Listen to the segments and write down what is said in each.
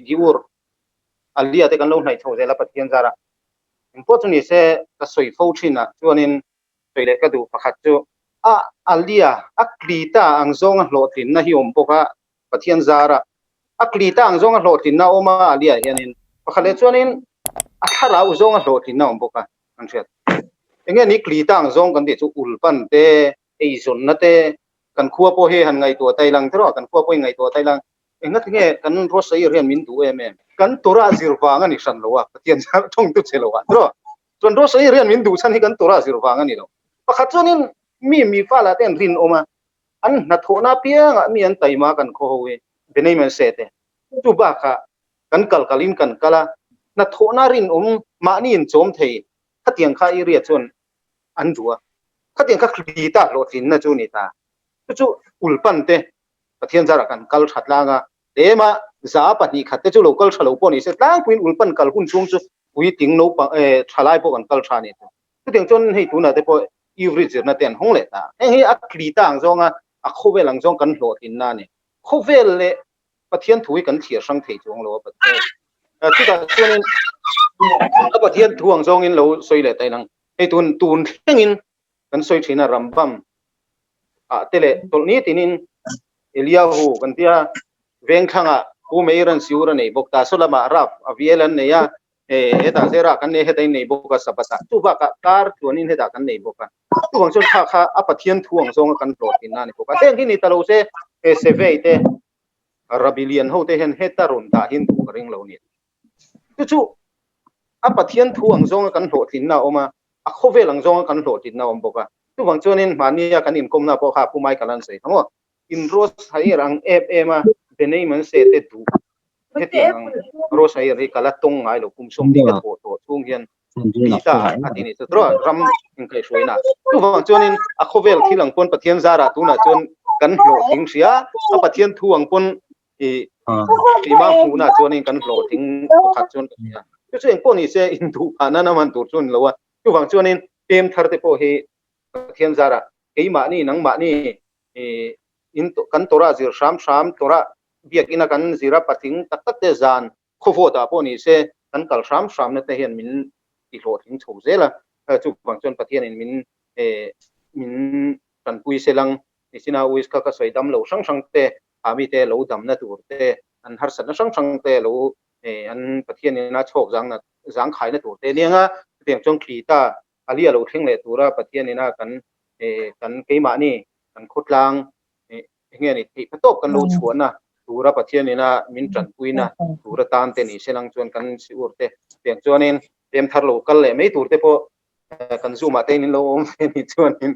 Giur Alia te kan lo hnaih chho zel a Pathian zara. Engpawh chu ni se ka sawi fo thin ah chuanin sawi leh ka duh pakhat chu a Alia a Klita ang zawnga hlawhtlinna hi awm bawk a Pathian zara a Klita ang zawnga hlawhtlinna a awm a Alia hianin pakhat leh chuanin a thlarau zawnga hlawhtlinna a awm bawk a kan hriat. Enge ni Klita ang zawng kan tih chu ulpan te eizawnna te kan khua pawh hi han ngaihtuah ta ilang tiraw kan khua pawh hi ngaihtuah ta ilang Engati nge kan Ruatsair hian min duh em em? Kan Torah zir vang a ni hran lo a, Pathian zar tawng tu che lo ah tiraw? Chuan Ruatsair hian min duh chhan hi kan Torah zir vang a ni lo. Pakhat chuanin mi mi fala te an rinawm a, an hnathawhna apiangah mi an taima kan khaw ho hi Benei Menseh te. Chu bakah kan kal kalin kan kal a, hnathawhna rinawm mahni inchawm thei khatiang kha area chuan an duh a, khatiang kha Krita hlawhtlinna chu a ni ta. Chu chu ulpan te Pathian zarah kan kal tha tlang a, tlema za 2 khat te chu lo kal tha lo pawh ni se tlangpuiin ulpan kal hun chhung chu puitling naupang eh tha lai pawh kan kal tha a ni. Chutiang chuan hei tunah te pawh Ivri zirna te an hawng leh ta. Heng hi a tli ta ang zawnga a khawvel ang zawng kan hlawhtlinna a ni. Khawvel leh Pathian thu hi kan thlir hrang thei chuang lo a Pathian. Chutah chuanin a Pathian thu ang zawngin lo sawi leh ta inang. Hei tun tun thlengin kan sawi thin a Rambam ah te leh tawlh ni tinin Eliahu kan tia vengthlangah Pu Meiran Siur a nei bawk ta saw lamah Raf a vial an nei a eh hetah zera kan nei heta in nei bawk a Sabbath ah chu bakah kar tluanin hetah kan nei bawk a chuvang chuan kha kha a Pathian thu ang zawnga kan hlawhtlinna a ni bawk a heng hi ni ta lo se he Sevei te Rabbi lian ho te hian heta rawn dah hin duh ka ring lo a ni. Chu chu a Pathian thu ang zawnga kan hlawhtlinna a awm a, a khawvel ang zawnga kan hlawhtlinna a awm bawk a. Chuvang chuanin mahnia kan inkawmna pawh kha Pu Michael an sawi kha maw? In Rose Hair ang em em a Benei Manse te duh hetiang ang Rose Hair hi ka la tawng ngai lo kum 40 ka thawh tawh chhung hian Pita a ti ni chu tawh ram inkaihhruaina. Chuvang chuanin a khawvel thil ang pawn Pathian zarah tunah chuan kan hlawhtling hria a Pathian thu ang pawn i keimah hmuhna chuanin kan hlawhtling pakhat chuan ka hria. Chu chu engpawh ni se induh phahna na man tur chu a ni lo a. Chuvang chuanin pem thar te pawh hi Pathian zarah keimahni nangmahni i in kan Torah zir hram hram Torah biakina kan zira patling tak tak te zan khawvawtah pawh ni se kan kal hram hramna te hian min ti hlawhtling chho zel a. Chuvang chuan Pathianin min min tanpui selang nichina uis kha ka sawi dam lo hrang hrang te a mite lo damna tur te, an harsatna hrang hrang te lo an Pathianin a chhawk zangna zangkhaina tur te aniang a, chutiang chuan Krita a li a lo thleng leh tura Pathianin a kan kan keimahni kan khawtlang enge ni theih patawp kan lo chhuahna tura Pathianin a min tanpuina tura tan te ni se lang chuan kan siur te chutiang chuanin pem thar lo kal leh mai tur te pawh kan zoom ah te in lo awm ve ni chuanin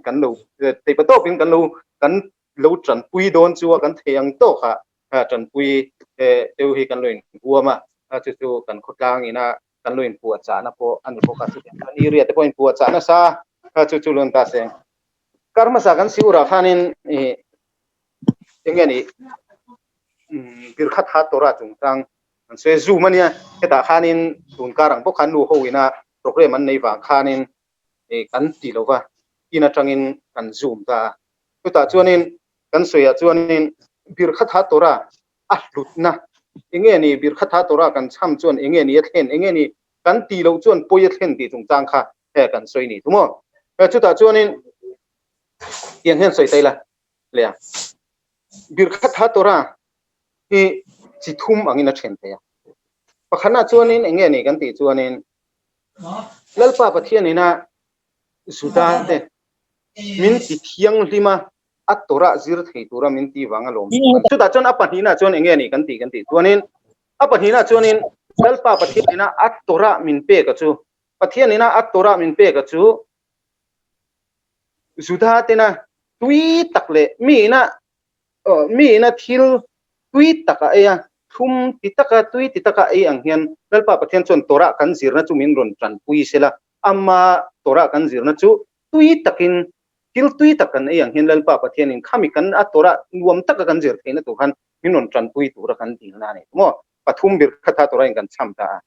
kan lo theih patawpin kan lo kan lo tanpui dawn chu a kan thei ang tawk a tanpui teu hi kan lo inhuam a chu chu kan khawtlang ina kan lo inpuahchahna pawh a ni bawk a chutiang chuan area te pawh inpuahchah nasa a chu chu lun ta se kar hmasa kan siurah khanin i enge ni Birkhatha Torah chungchang an sawi zoom ania hetah khanin tun kar ang bawk khan nu ho ina program an nei vang khanin kan ti lova in atangin kan zoom ta a Chutah chuanin kan sawiah chuanin Birkhatha Torah a hlutna enge ni, Birkhatha Torah kan chham chuan enge ni a thlen, enge ni kan tih loh chuan pawi a thlen tih chungchang kha he kan sawi ni thu maw. Chutah chuanin tiang hian sawi ta ila leh a, Birkhatha Torah hi chi thum angin a then thei a. Pakhatna chuanin enge ni kan tih chuanin Lalpa Pathianina Juda te min ti thianghlim a, a Torah zir thei tura min ti vang alawm. Chutah chuan a pahnihna chuan enge ni kan tih kan tih chuanin a pahnihna chuanin Lalpa Pathianina a Torah min pek a chu Pathianina a Torah min pek a chu Juda tena tui tak leh mi ina mi ina thil tui tak a ei a, thlum ti taka tui ti taka ei ang hian Lalpa Pathian chuan Torah kan zirna chu min rawn tanpui sela ama Torah kan zirna chu tui takin thil tui tak kan ei ang hian Lalpa Pathianin khami kan a Torah nuam taka kan zir theihna tur khan min rawn tanpui tura kan dilna a ni maw? Pathum ber kha tha Torah in kan chham ta a,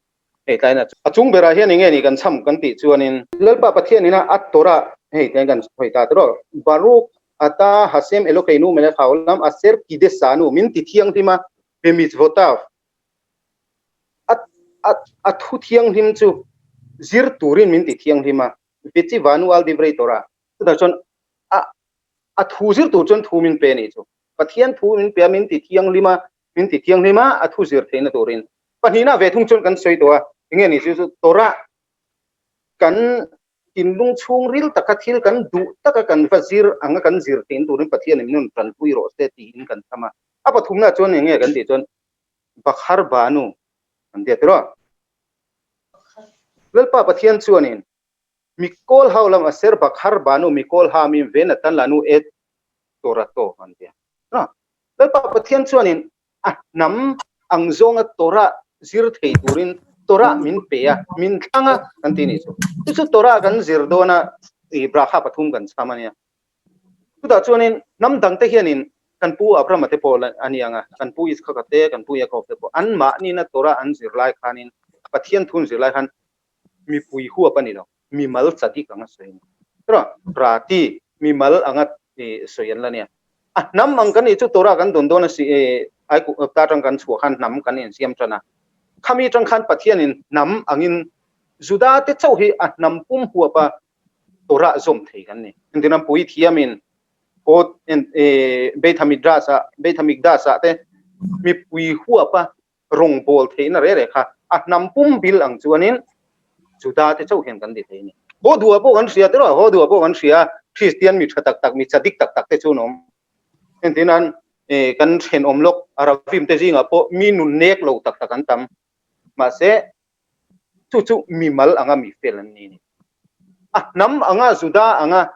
hei tlaina chu a chung berah hian enge ni kan chham kan tih chuanin Lalpa Pathianina a Torah hei tlain kan sawi ta tiraw Baruch ata Hashem Elokeinu melech haolam asher kidesanu min ti thianghlim a bemitzvotav. A a thu thianghlim chu zir turin min ti thianghlim a, Vici Vanu al Divrei Torah. Chutah chuan a a thu zir tur chuan thu min pe a nih chu. Pathian thu min pe a, min ti thianghlim a, min ti thianghlim a, a thu zir theihna turin. Pahnihna ve thung chuan kan sawi tawh a, enge ni chu chu Torah kan thinlung chhungril taka thil kan duh taka kan va zir anga kan zir theihna turin Pathian in min rawn tanpui rawh se tiin kan tham a. A pathumna chuan enge kan tih chuan Bakhar Banu an tia tiraw? Lalpa Pathian chuanin Mikol ho lam aser Bakhar Banu Mikol ha mi ve Natan lanu et Torato an tia. Tiraw? Lalpa Pathian chuanin a hnam ang zawnga Torah zir thei turin Torah min pe a, min thlang a kan ti nih chu. Chu chu Torah kan zir dawn a i brakha pathum kan chham a nia. Chutah chuanin hnam dangte hianin kan pu Abrahama te pawh a ni ang a, kan pu Isaka te, kan pu Jakob te pawh anmahnina Torah an zir lai khanin, Pathian thu an zir lai khan mipui huap a ni lo, mimal chadik anga sawi a ni. Tiraw? Prati, mimal anga sawi an la nia. A hnam ang kan nih chu Torah kan dawn dawn a si, Aigupta atang kan chhuah khan hnam kan insiam tan a. Khami atang khan Pathianin hnam angin Juda te chauh hi a hnam pum huap a Torah zawm thei kan ni. Engtin pui thiamin Court Beit HaMidrash-ah, Beit HaMikdash-ah te mipui huapa rawngbawl theihna reh reh kha a hnam pum bil ang chuanin Juda te chauh hian kan ti thei a ni. Haw duah pawh kan hria tiraw, haw duah pawh kan hria, Kristian mi tha tak tak, mi chadik tak tak te chu an awm. Engtin kan thenawm lawk Aravim te zingah pawh mi nun nek lo tak tak an tam. Mahse, Chu chu mimal anga mi fel an ni ni. A hnam anga Juda anga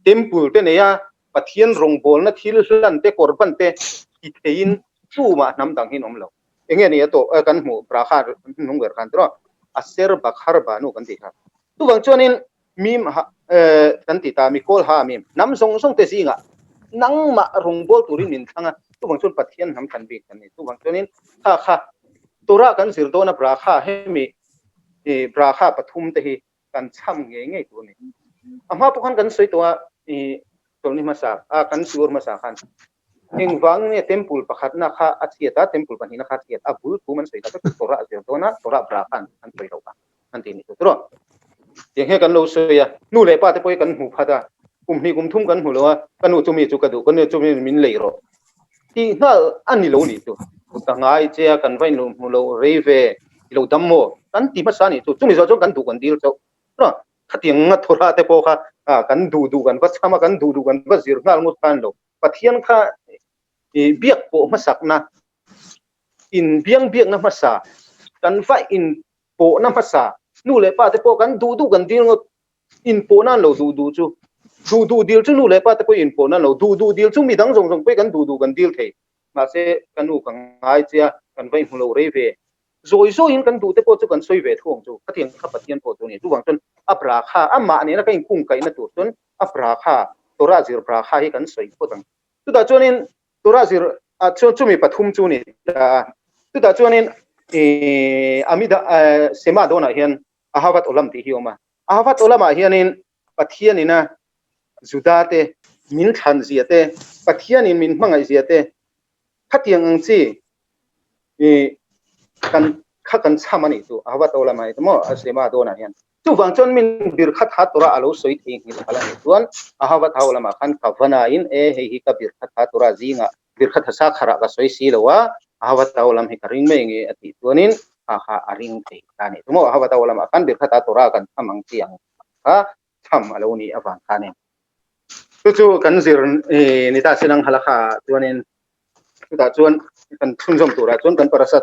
temple te nei a Pathian rawngbawlna thil hlan te korban te ti theiin tumah hnam dang hi an awm lo. Enge ni a tawh kan hmuh Braha hnung ber khan tiraw Aser Bakhar Banu kan tih kha. Chuvang chuanin mim kan ti ta Mikol ha mim hnam zawng zawng te zingah nangmah rawngbâwl turin min thlang a, chuvang chuan Pathian hnam thlan bik kan ni. Chuvang chuanin kha kha Torah kan zir dawn a brakha hemi brakha pathum te hi kan chham ngei ngei tur a ni. A hma pawh khan kan sawi tawh a chawlhni hmasa a kan sur hmasa khan engvang nge temple pakhatna kha a chhiat a temple pahnihna kha a chhiat a bul thum an sawi ta vek Torah zir dawn a Torah brakha an sawi loh kha. an tih ni chu tiraw. Tiang hian kan lo sawi a, nu leh pa te pawh hi kan hmu phat a, kum hnih kum thum kan hmu lo a, ka nu chumi chu ka duh, ka nu chumi min lei rawh tih nghal a ni lo nih chu. Ka ngai che a, kan va inlo hmu lo rei ve, i lo dam maw? Kan ti hmasa nih chu, chumi zawh chuan kan duh kan dil chauh tiraw. Khatiang nga thawrah te pawh kha kan duh duh kan va chham a, kan duh duh kan va zir nghal ngawt kha a ni lo. Pathian kha biak pawh hmasakna, inbiang biakna hmasa, kan va in pawhna hmasa, nu leh pa te pawh kan duh duh kan dil ngawt, inpawhna an lo duh duh chu, duh duh dil chu nu leh pa te pawh inpawhna an lo duh duh dil chu midang zawng zawng pawh kan duh duh kan dil thei, mahse ka nu ka ngai che a, kan va inhmu lo rei ve, zawi zawiin kan duh te pawh chu kan sawi ve thu ang chu, khatiang kha Pathian pawh chu a ni, chuvang chuan a bra kha amah nena ka inkungkaihna tur chuan a bra kha Torah zir bra kha hi kan sawi phawt ang, chutah chuanin Torah zir ah chuan chumi pathum chu ni ta a. Chutah chuanin Amida Sema dawnah hian Ahavat Olam tih hi a awm a. Ahavat Olamah hianin Pathianin a Juda te min thlan zia te, Pathianin min hmangaih zia te, khatiang ang chi kan kha kan chham a nih chu Ahavat Olamah hi maw Sema dawnah hian. Chuvang chuan min bir khat ha tura a lo sawi thei nghilh khalh a nih chuan a hava thau lamah khan ka va nain e hei hi ka bir khat ha tura zingah bir khat ha sa kharah ka sawi si lo a, a hava thau lam hi ka ring mai nge a tih chuanin kha kha a ring thei ta a nih chu maw. A hava thau lamah khan bir khat ha tura kan tham ang chi ang kha tham a lo nih avang khanin chu chu kan zir ni ta sin ang halakha chuanin Chutah chuan kan chhunzawm turah chuan kan parasat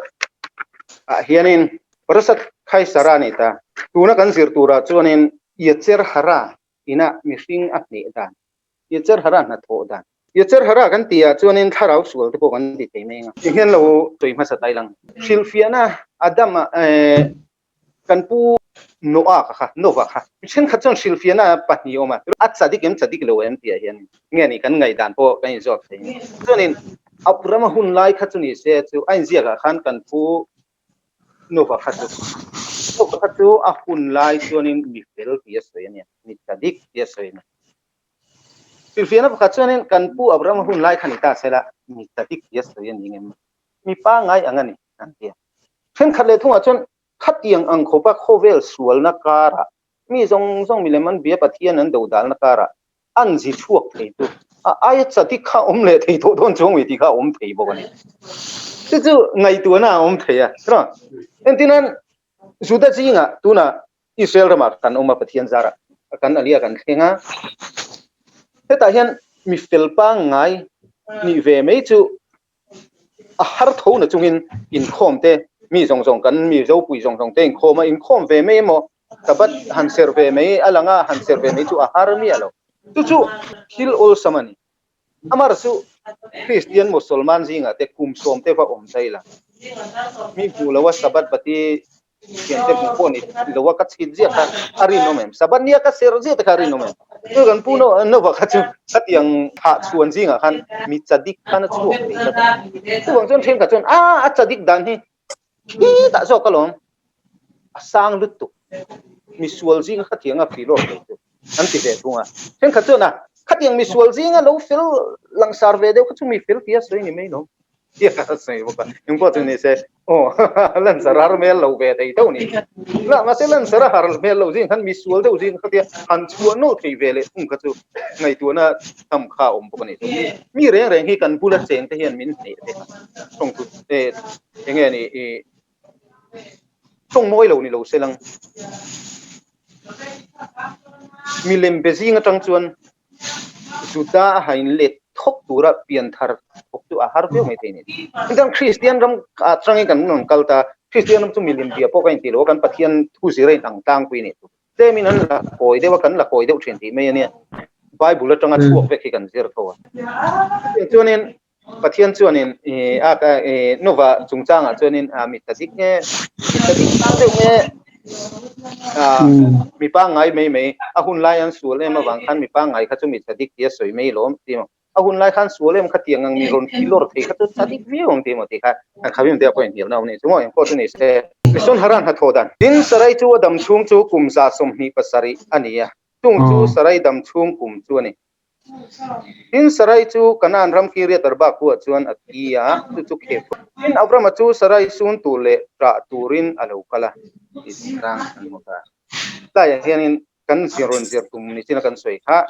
ah hianin parasat Khaisara a ni ta. Tuna kan zir turah chuanin Yetzer Hara ina mihring a hneh dan, Yetzer Hara hnathawh dan. Yetzer Hara kan tih ah chuanin thlarau sual te pawh kan ti thei mai ang a. Tihian lo sawi hmasa tai lang. Hrilhfiahna Adam ah Kan pu Noah ka kha, Nova kha. Mi thenkhat chuan hrilhfiahna pahnih a awm a, a chadik em chadik lo em tih ah hian nge ni kan ngaihdan pawh kan inzawt thei a ni. Chuanin Abrahama hun lai kha chu ni se chu a inziak ah khan kan pu Nova kha chu Nova kha chu a hun lai chuanin mi fel tih a sawi a nia, mi chadik tih a sawi a ni. Hrilhfiahna pakhat chuanin kan pu Abrahama hun lai kha ni ta se la mi chadik tih a sawi a ni ngem, mi pangngai ang a ni an ti a. Thenkhat leh thungah chuan. Khatiang ang khawpa khawvel sualna karah mi zawng zawng milem an bia Pathian an dodalna karah an zi chhuak thei chu a aia chadik kha awm leh thei tawh dawn chuang mai tih kha a awm thei bawk a ni. Chu chu ngaihtuahna a awm thei a. Entirnan Juda zingah tunah Israel ramah kan awm a, Pathian zarah kan alia kan thleng a. Hetah hian mi fel pangngai nih ve mai chu a har tho na chungin inkhawm te mi zawng zawng kan mi zopui zawng zawng te inkhawm a, inkhawm ve mai emaw Sabbath han serh ve mai a lang a, han serh ve mai chu a har miah lo. Chu chu thil awlsam a ni. Amar chu Kristian Mosolman zingah te kum sawm te va awm ta ila. Mi hmuh lo a Sabbath bati thian te hmuh pawh ni lo a ka chhit ziah kha a rinawm em? Sabbath nia ka serh ziah te kha a rinawm em? Chu kan pu Nova kha chu khatiang thah chhuan zingah khan mi chadik khan a chhuak thei tlat a. Chuvang chuan thenkhat chuan a a chadik dan hi khitah zawk alawm a sang lutuk misual zinga khatiang a philawr thei chu an ti ve thung a. Thenkhat chuan a khatiang misual zinga lo fel langsar ve deuh kha chu mi fel tia sawi ni mai lo. Tia ka sawi bawk a, engpawh chu ni se aw Lancer a har hmel lo ve thei deuh ni. La mahse Lancer a har hmel lo zing khan misual deuh zing kha tia han chhuah nawlh thei ve leh thung kha chu ngaihtuahna tham kha a awm bawk a ni. Mi reng reng hi kan bula cheng te hian min hneh vek a, tawngtu enge ni i tawng mawi lo ni lo se lang. Milem be zing atang chuan Juda a hain let thawk tura pian thar thawk chu a har viau mai thei ni. Chuan Kristian ram atangin kan rawn kal ta, Kristian ram chu milim bia pawh ka inti lo a, kan Pathian thu zir a inang tlangpui a ni. Tlemin an la kawi deuh a, kan la kawi deuh thin tih mai a nia. Bible atanga chhuak vek hi kan zir tho a. Chuanin Pathian chuanin a Nova chungchangah chuanin mi tha dik nge, mi tha dik tang deuh nge, mi pangngai mai mai, a hun lai an sual em avang khan mi pangngai kha chu mi tha dik tia sawi mai lawm ti maw. A hun lai khan sual em khatiang ang mi rawn thi lawr thei kha chu tha dik viau ang ti maw tih kha kan khavim te a pawh inhnialna awm a ni chu maw engpawh chu ni se. Mison Haran hnathawh dan. Tin, Sarai chu a dam chhung chu kum 27 a ni a, chung chu Sarai dam chhung kum chu a ni. Tin, Sarai chu Kanaan ram Kiriath Arba khuaah chuan a thi a, chu chu Khefron. Tin, Abrama chu Sarai sun tur leh ṭah turin a lo kal a, tih rang an hmu ta. Tlaiah hianin kan zir rawn zir tum ni chin a kan sawi kha,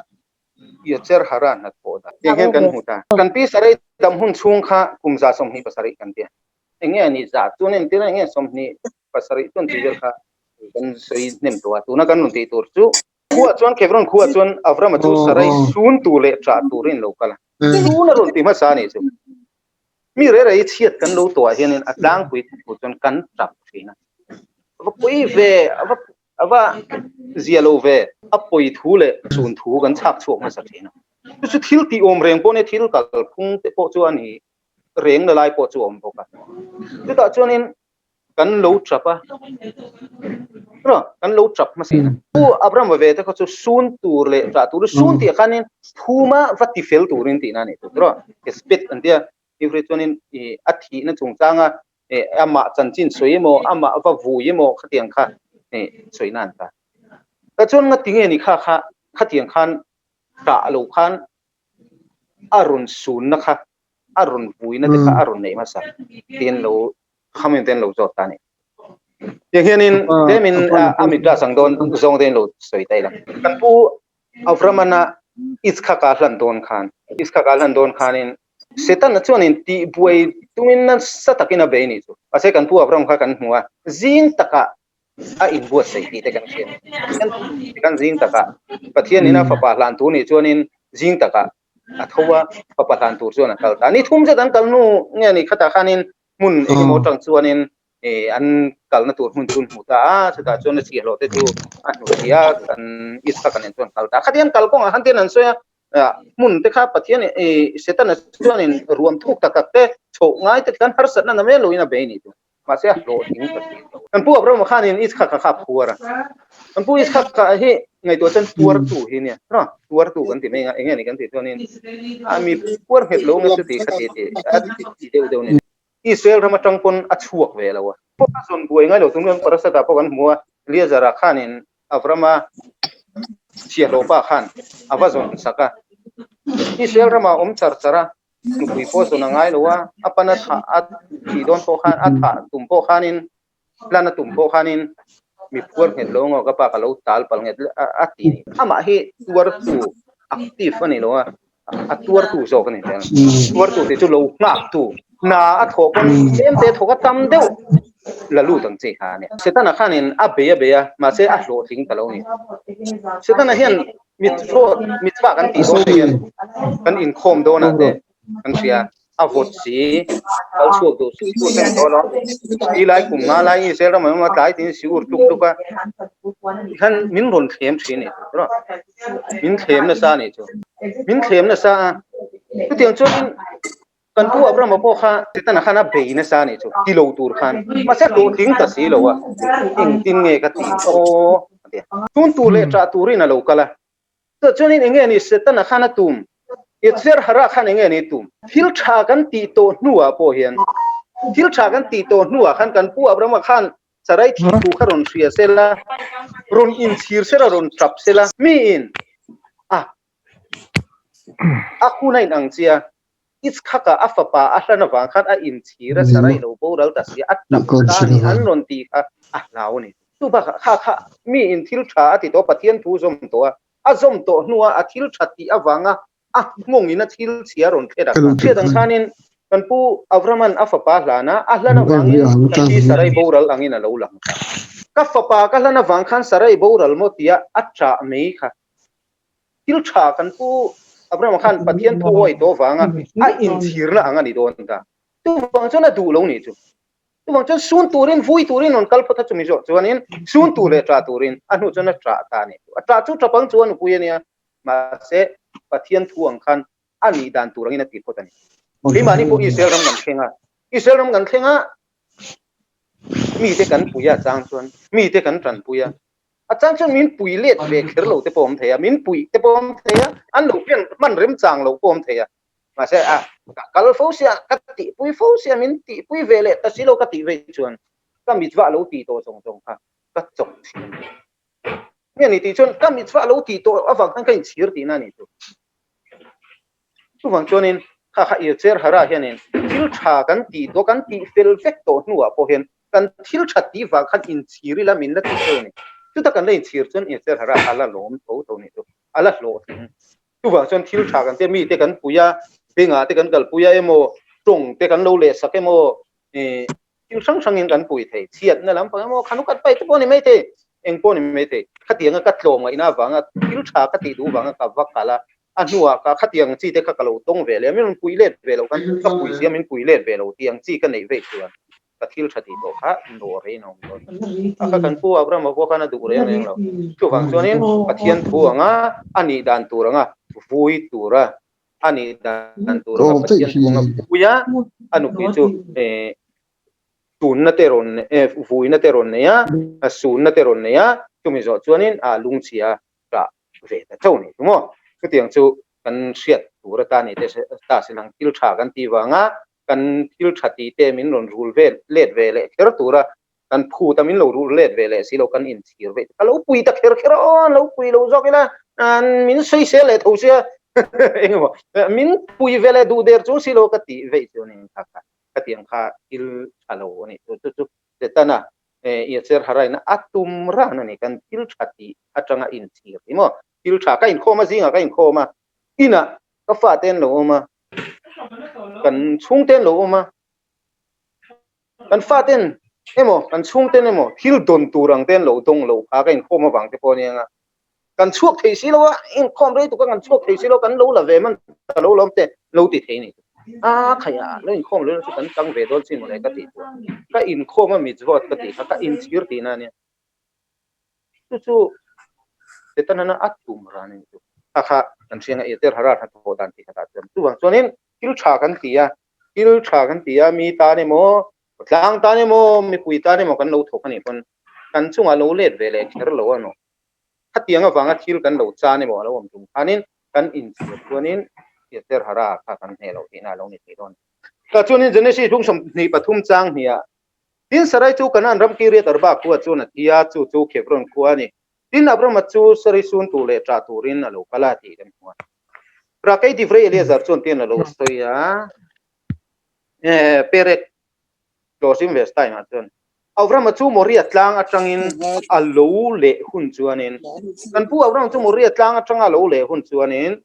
Yetzer Hara hnathawh dan. Tiang hian kan hmu ta. Kan pi Sarai dam hun chhung kha kum 27 kan ti a. Eng nge ni za chuan entir a, eng nge 27 chuan tih vel kha kan sawi hnem tawh a. Tuna kan rawn tih tur chu Khuah chuan Hebron khuah chuan Avrama chu Sarai sun tur leh ṭah turin lo kal a. Sun a rawn ti hmasa a nih chu. Mi rei rei chhiat kan lo tuah hianin a tlangpui thu chuan kan ṭap ṭhin a. A va pawi ve, a va a va zia lo ve, a pawi thu leh sun thu kan chhak chhuak hmasa ṭhin a. Chu chu thil tih awm reng pawh nia thil kalphung te pawh chu a ni reng na lai pawh chu a awm bawk a. Chutah chuanin kan lo tap a kan lo tap hmasa in pu Abraham ve te kha chu sun tur leh tah tur sun tih khanin phuma va ti fel turin tihna a ni tur tiraw spit an tia Hebrew chuanin i a thihna chungchanga amah chanchin sawi emaw amah va vui emaw khatiang kha sawina an ta ta chuan nga tinge ni kha kha khatiang khan tah lo khan a rawn sunna kha a rawn vuina te kha a rawn neih hmasa tiin lo khamin ten lo zawt ta ni. Tiang hianin tlemin a mitra sang dawn zawng te in lo sawi ta ila. Kan pu Avramana Itzhaka hlan dawn khan Itzhaka hlan dawn khanin Setana chuanin tihbuai tumin nasa takin a bei ni chu. Mahse kan pu Avram kha kan hmu a, zing takah a inbuatsaih tih te kan hria. Pathian kan zing takah Pathianin a fapa hlan tur nih chuanin zing takah a tho a, fapa hlan tur chuan a kal ta. Ni thum zet an kal hnu nge ni khatah khanin hmun engemaw atang chuanin an kalna tur hmun chu an hmu ta a, chutah chuan a chhiahhlawh te chu a hnu thei a, kan Isaka nen chuan kal ta. Khatiang kal kawngah khan tin an sawi a, hmun te kha Pathian Setana chuanin ruam thuk tak tak te chhoh ngai te khan harsatna na mai loin a bei ni chu. Mahse a hlawhtling ta si lo. Kan pu Abrahama khanin Isaka kha a phuar a. Kan pu Isaka hi ngaihtuah chuan tuartu hi nia. Tuartu kan ti mai ang a, eng nge ni kan tih chuanin a mi puar nghet lo nge chu ti kha ti ti a ti deuh deuh ni. Israel ram atang pawn a chhuak ve lo a. Pawh a zawn buai ngai lo tum hian Parasata pawh kan hmu a, Eleazara khanin Abrahama chhiahhlawh pa khan a va zawn sak a. Israel ramah a awm char char a, nupui pawh zawn a ngai lo a, a pan a thah a thih dawn pawh khan a thah tum pawh khanin. Hlan a tum pawh khanin mi phuar nghet lo ngaw ka pa ka lo tal palh nghet a ti ni. Amah hi tuartu active a ni lo a, a tuartu zawk a ni tel. Tuartu tih chu lo nghaktu, hna a thawh pawn tlem te thawk a tam deuh la lut ang chi kha a nia. Setana khanin a bei a bei a, mahse a hlawhtling ta lo a ni. Setana hian mitfawt, mitfah kan tih dawn te hian kan inkhawm dawnah te kan hria a vawt si kal chhuak duh si chu ten dawn a si lai kum nga lai Israel ram an awm a tlai tin si ur tluk tluk a tikhan min rawn thlem thin a ni chu min thlem nasa a ni chu min thlem nasa a chutiang chuan kan pu Abraham pawh kha Setana khan a bei nasa a ni chu ti lo tur khan mahse hlawhtling ta si lo a engtin nge ka tih aw tun tur leh ṭah turin a lo kal a Chutah chuanin eng nge ni Setana khan a tum? Yetzer Hara khan eng nge ni tum? Thil tha kan tih tawh hnuah pawh hian, thil tha kan tih tawh hnuah khan kan pu Abrahama khan Sarai thih thu kha rawn hria sela, rawn inchhir sela, rawn tap sela, miin a a hun a inang chia, Itzhaka a fapa a hlan avang khan a inchhir a, Sarai lo boral ta sia, a tap ta ni an rawn tih kha a hlau a ni. Chu bakah kha kha mi in thil tha a ti tawh, Pathian thu zawm tawh a, a zawm tawh hnua a thil tha tih avanga a nghawng in a thil chhia rawn thlet ang kha. Hriat ang khanin kan pu Avraman a fapa hlan a, a hlan avangin ka thi Sarai boral angin a lo lang ta. Ka fapa ka hlan avang khan Sarai boral maw tia a ṭah mai kha. Thil tha kan pu Abraham khan Pathian thu awi tawh vanga a inchhirna ang a ni dawn ta. Chuvang chuan a duh lo nih chu. Chuvang chuan sun turin, vui turin rawn kal phawt a chumi zawh chuanin sun tur leh ṭah turin a hnu chuan a ṭah ta a ni. A ṭah chu ṭap ang chu a nupui a nia. Mahse Pathian thu ang khan a nih dan tur angin a ti phawt a ni. Keimahni pawh Israel ram kan thleng a. Israel ram kan thleng a, mite kan pui a chang chuan mite kan ṭanpui a. A chang chuan min pui let ve kher lo te pawh awm thei a, min pui te pawh awm thei a, an lo pian hman remchang lo pawh awm thei a. Mahse a ka kal fo sia, ka tihpui fo sia, min tihpui ve leh ta si lo ka tih vei chuan ka mitzvah lo tih tawh zawng zawng kha ka chawk thin a ni. Nge ni tih chuan ka mitzvah lo tih tawh avang khan ka inchhir tihna a ni chu. Chuvang chuanin kha kha Ircher Hara hianin thil tha kan tih tawh, kan tih fel vek tawh hnuah pawh hian kan thil tha tih vang khan inchhir ila min la ti tho a ni. Chuta kan la inchhir chuan Ircher Hara kha a la lawm tho tho a ni chu, a la hlawhtling. Chuvang chuan thil tha kan tia mite kan pui a, bengah te kan kalpui a emaw, tawng te kan lo lehsak emaw, ih thil hrang hrangin kan pui thei. Chhiatna lampang emaw, kha nu kan paih te pawh a ni maithei, eng pawh a ni maithei. Khatianga ka tlawm ngaihna avanga thil tha ka tih duh vanga ka va kal a, a hnuah ka khatiang chi te kha ka lo tawng ve leh a, min rawn pui let ve loh khan ka pui sia min pui let ve lo tih ang chi ka neih veih chuan ka thil tha tih tawh kha nawh rei in a awm dawn. A kha kan pu Abraham a pawh khan a duh reng reng lo. Chuvang chuanin Pathian thu anga a nih dan tur anga vui tura a nih dan tur anga Pathian thu anga vui a, a nupui chu sunna te rawn vuina te rawn nei a, sunna te rawn nei a, chumi zawh chuanin a lungchhia tah ve ta chauh ni chu maw? Chutiang chu kan hriat tur atan ni te ta si lang thil tha kan tih vanga kan thil tha tih te min rawn rul ve let ve leh kher tura kan phut a min lo rul let ve leh si lo kan inchhir ve ka lo pui ta kher kher a aw lo pui lo zawk ila min sawisel leh tho sia engemaw min pui ve leh duh der chung si lo ka tih veih chu a ni kha kha khatiang kha thil tha lo a ni chu chu chu Setana Yetzer Hara-in a tum ran a ni, kan thil tha tih atanga inchhir hi maw? Thil tha ka inkhawm a, zingah ka inkhawm a, inah ka fate an lo awm a, kan chhungte an lo awm a, kan faten emaw kan chhungten emaw thil dawn tur ang te an lo dawng lo kha ka inkhawm avang te pawh a nia, kan chhuak thei si lo a, inkhawm rei tuk a kan chhuak thei si lo, kan lo la ve man ta lo lawm te lo ti thei a ni. A khaia lo inkhawm lo chu kan tang ve dawn chin mawle ka tih chuan ka inkhawm a mitzvot ka tih kha ka inchhir tihna a nia. Chu chu Setana a tum ran a ni chu. Kha kha kan hriang a Yetzer Hara hnathawh dan tih khatah chuan chuvang chuanin thil tha kan ti a, thil tha kan ti a mi tan emaw tlang tan emaw mipui tan emaw kan lo thawk a nih pawn kan chungah lo let ve leh kher lo a nawh. Khatiang avanga thil kan lo chan emaw a lo awm tum khanin kan inchhir chuanin Yetzer Hara kha kan hneh loh tihna a lo ni thei dawn. Tah chuanin Genesis hlung 23 chang hniah Tin Sarai chu Kanaan ram Kiriath Arba khua chuan a thi a, chu chu Hebron khua a ni. Tin Abrama chu Sarai sun tur leh ṭah turin a lo kal a tih kan hmu a. Rakei Divrei Eleazar chuan tin a lo sawi a, Perek Closing verse time ah chuan. Avrama chu Moria tlang atangin a lo leh hun chuanin, kan pu Avrama chu Moria tlang atanga a lo leh hun chuanin,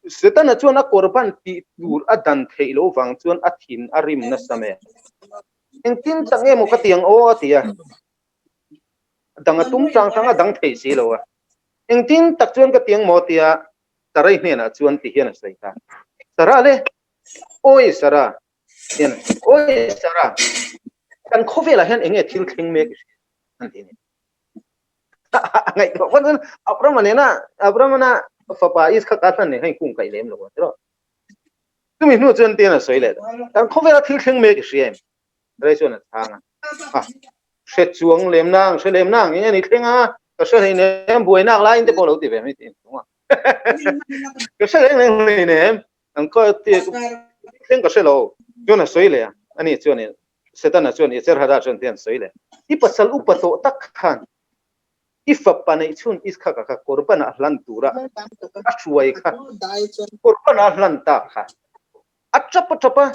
Setana chuan a korban tih tur a dan theih loh vang chuan a thin a rim nasa mai. Engtin tak nge maw ka ti ang aw a ti a. Dang a tum chang chang a dang thei si lo a. Engtin tak chuan ka ti ang maw a ti a, Sarai hnenah chuan ti hian a sawi ta. Sarah le, Awi Sarah, hian Awi Sarah, kan khawvelah hian enge thil thleng mek i hria an ti a ni. Ngaihtuah pawh chuan Abrahama nena Abrahama fapa Isaka hlan nen khan inkung kaih lem lo a tiraw. Chumi hnu chuan tian a sawi leh ta, kan khawvela thil thleng mek i hria em? Sarai chuan a chhang a, a hre chuang lem nang, hre lem nang eng nge ni thleng a, ka hre hleinem buainak laiin te pawh lo ti ve mai tih a. Ka hre reng reng hleinem An khaw thleng ka hre lo. Chuan a sawi leh a, ani chuan Setana chuan Yetzerhara chuan tihian a sawi leh, I pasal upa tawh tak khan i fapa neih chhun Iskhaka kha korban ah hlan tura a hruai kha, korban ah hlan tak kha a tap a tap a,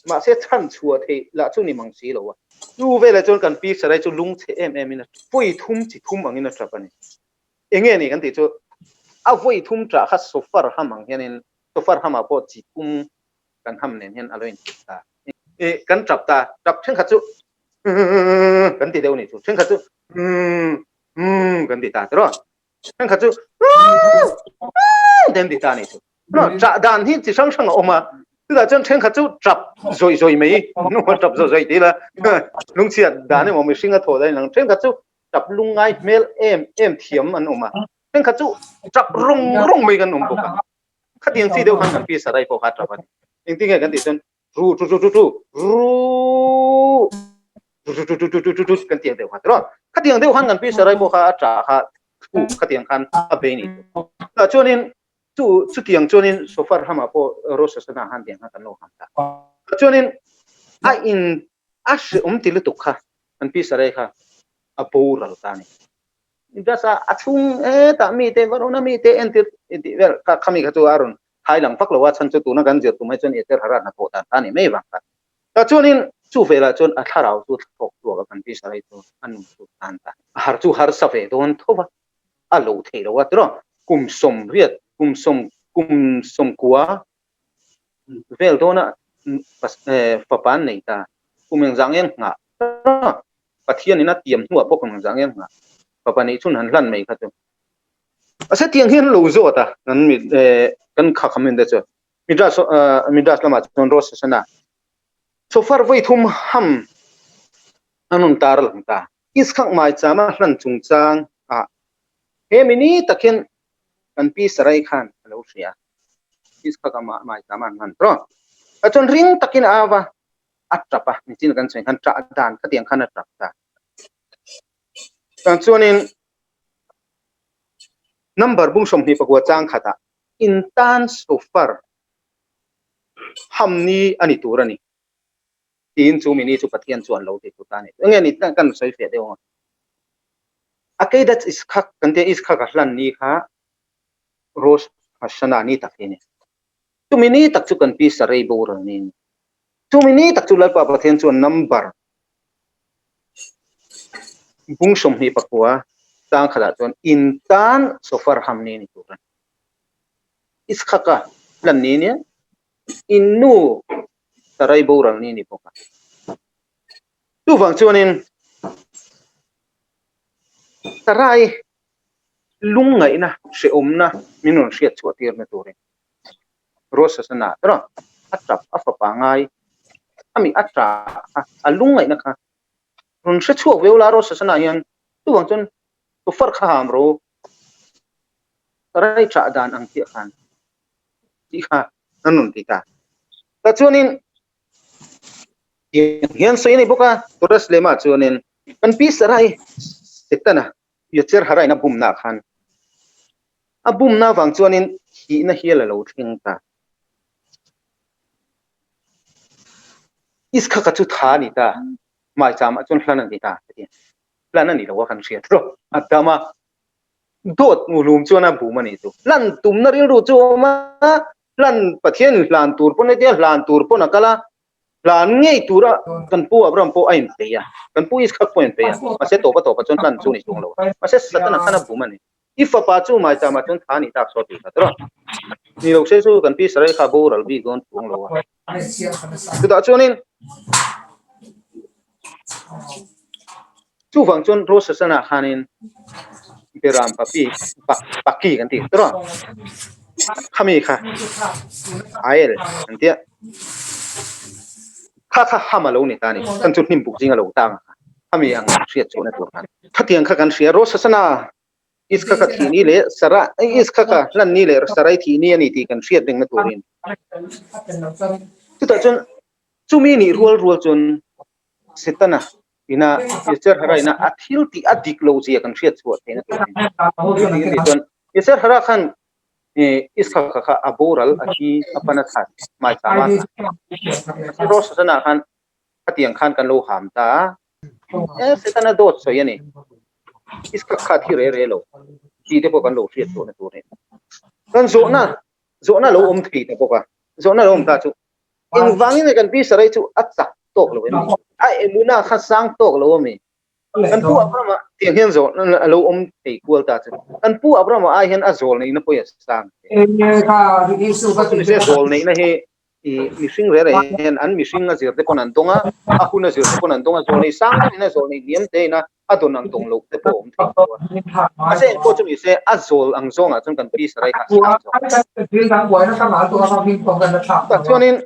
mahse chhan chhuah theih lah chu ni mang si lo a. Chu veleh chuan kan pi Sarai chu lungchhe em em in a tap, vawi thum chi thum angin a tap a ni. Enge ni kan tih chu a vawi thum tah kha sofar ham ang hianin Sofar hamah pawh chi thum kan ham nen hian a lo inthut ta. I kan tap ta, tap thenkhat chu kan ti deuh a nih chu, thenkhat chu kan ti ta tiraw, thenkhat chu kan ti ta a nih chu. Tah dan hi chi hrang hrang a awm a, chutah chuan thenkhat chu tap zawih zawih mai, tap zawih zawih ti ila lungchhiat dan emaw mihring a thawh dan inang, thenkhat chu tap lungngai hmel em em thiam an awm a. Thenkhat chu tap rawng rawng mai kan awm bawk a. Khatiang chi deuh khan kan pi Sarai pawh kha a tap a ni. Engtin nge kan tih chuan ru tu tu tu tu ru tu tu tu tu tu tu tu kan tiang deuh kha tiraw. Khatiang deuh khan kan pi Sarai pawh kha a tah kha thu khatiang khan a bei ni chu. Tah chuanin chu chutiang chuanin Sofar hamah pawh Rosh Hashanah khan tiang khan kan lo ham ta. Tah chuanin a in a hreawm ti lutuk kha kan pi Sarai kha a boral ta a ni. Just a a chhung hetah mite varuna mite entir tih vel kha khami kha chu a rawn thai lang vak lo a chhan chu tuna kan zir tum ai chuan Eter Haran a thawh dan kha a ni mai vang kha. Tah chuanin chu velah chuan a thlarau chu thawk chhuak a kan pi Sarai chu a nun chu tan ta. A har chu harsa ve dawn tho va, a loh theih lo a tiraw kum sawmriat kum sawm kum sawmkua vel dawna fapa an nei ta kum engzah nge an nghah Pathian in a tiam hnuah pawh kum engzah nge an nghah fapa neih chhun han hlan mai kha chu a se tiang hian lo zawt a kan mi kan kha kham in te chu midrash midrash lamah chuan Rosh Hashanah shofar vawi thum ham an rawn tar lang ta Ischak maichama hlan chungchang ah he mi ni tak hian kan pi Sarai khan a lo hria. Ischak maichama an hlan tawh. A chuan ring takin a au va, a tap a, nichin kan sawi khan tah dan khatiang khan a tap ta. Tah chuanin number bung 24 chang khatah in tan shofar hamni a ni tur a ni. Tiin chu mini chu Pathian chuan lo ti tur ta a ni. Enge ni kan sawi fiah deuh ang a. A keidat Ischak kan tia Ischak a hlan ni kha Rosh Hashanah ni tak hi a ni. Chumi ni tak chu kan pi Sarai boral ni a ni. Chumi ni tak chu Lalpa Pathian chuan number bung 29 chang khatah chuan in tan shofar ham ni a ni tur a ni. Ischak a hlan ni a nia. In nu Sarai boral ni a ni bawk a. Chuvang chuanin Sarai lungngaihna hrehawmna min rawn hriat chhuah tirna turin Rosh Hashanah erawh a tap a fapa ngai ami a tah kha a lungngaihna kha rawn hre chhuak viau la Rosh Hashanah hian chuvang chuan shofar kha ham ro Sarai tah dan ang chiah khan tih kha an rawn ti ta. Tah chuanin tiang hian sawi a ni bawk a, Torah Lema chuanin kan pi Sarai Setana Yetzer Hara in a bumna khan a bumna vang chuanin thihna hial a lo thleng ta. Iskhaka chu tha a ni ta, maicham ah chuan hlan a ni ta, hlan a ni lo a kan hriat rawh a dam a. Dawt muhlum chuan a bum a nih chu. Hlan tumna rilru chu a awm a, hlan Pathian in hlan tur pawn hetia hlan tur pawn a kal a. Hlan ngei tura kan pu Abraham pawh a inpeih a, kan pu Iskak pawh a inpeih a, mahse tawpa tawpa chuan hlan chu ni chuang lo a, mahse Satana khan a bum a ni. I fapa chu maichama chuan tha ni tak saw tih kha tawh a, ni lo se chu kan pi Sarai kha boral bik dawn chuang lo a. Chutah chuanin chuvang chuan Rosh Hashanah khanin Beram papi paki kan tih tawh a, khami kha ael an tia kha kha ham a lo ni ta a ni, kan chu hnim buk zing a lo tang a kha, khami ang hriat chhuahna tur khan. Khatiang kha kan hria Rosh Hashanah Iskha ka thih ni leh Sara Iskha ka hlan ni leh Sarai thih ni a ni tih kan hriat rengna turin. Chutah chuan chumi nih rual rual chuan Setana ina Yetzer Hara ina a thil tih a dik lo zia kan hriat chhuah theihna turin. Chumi nih chuan Yetzer Hara khan Iskha ka kha a boral a thi a pan a that hmaichama khan Rosh Hashanah khan khatiang khan kan lo ham ta a. E Setana dawt sawi a ni. Iskha kha thi re re lo tih te pawh kan lo hriat chhuahna tur a ni. Kan zawhna zawhna lo awm thei ta bawk a, zawhna lo awm ta chu engvangin nge kan pi Sarai chu a chak tawk lo em ni? A emuna kha sang tawk lo a mi? Kan pu Abrahama tiang hian zawhna a lo awm thei kual ta chu kan pu Abrahama ai hian a zawl neihna pawh hi a sang thei. Zawl neihna hi I mihring reh reh hian an mihring a zir te pawn an dawng a, a hun a zir te pawn an dawng a, zawlnei sang deuh in a zawlnei hniam te in a a dawn ang dawng loh te pawh a awm thei tho a. Mahse engpawh chu ni se a zawl ang zawng ah chuan kan pi sarai kha a sang zawk. Chutah chuanin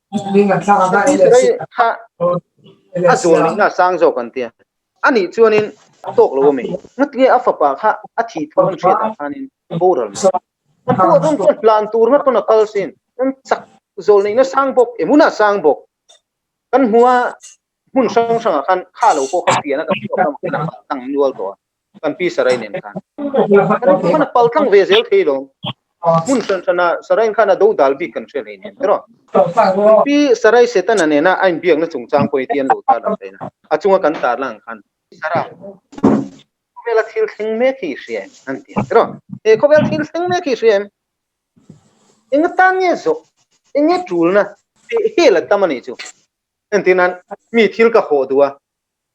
kan pi sarai kha a zawl nihna a sang zawk an tia. Anih chuanin a tawk lo a mi? Ngatinge a fapa kha a thih thu an hriat ah khanin boral mai. An pu a dawng chuan hlan tur ngat pawn a kal sin. Kan chak zawl neihna sang bawk, emuna sang bawk. Kan hmu a, hmun hrang hrangah khan kha lo pawh kha pian a kan chhuak lamah khan a pal tlang nual tawh a, kan pi Sarai nen khan. Kan pu khan a pal tlang ve zel thei lo. Hmun hran hrana Saraiin khan a do dal bik kan hre hlei nen tiraw. Kan pi Sarai Setana nena a inbiakna chungchang pawh hi ti an lo tar lang thei na. A chunga kan tar lang khan Sara. Khawvela thil thleng mek hi i hria em? An ti a. Tiraw? He khawvel thil thleng mek hi i hria em? Eng atan nge zawh? Eng nge tulna? Tih hi la tam a nih chu. Entir nan, mi thil ka hawh duh a,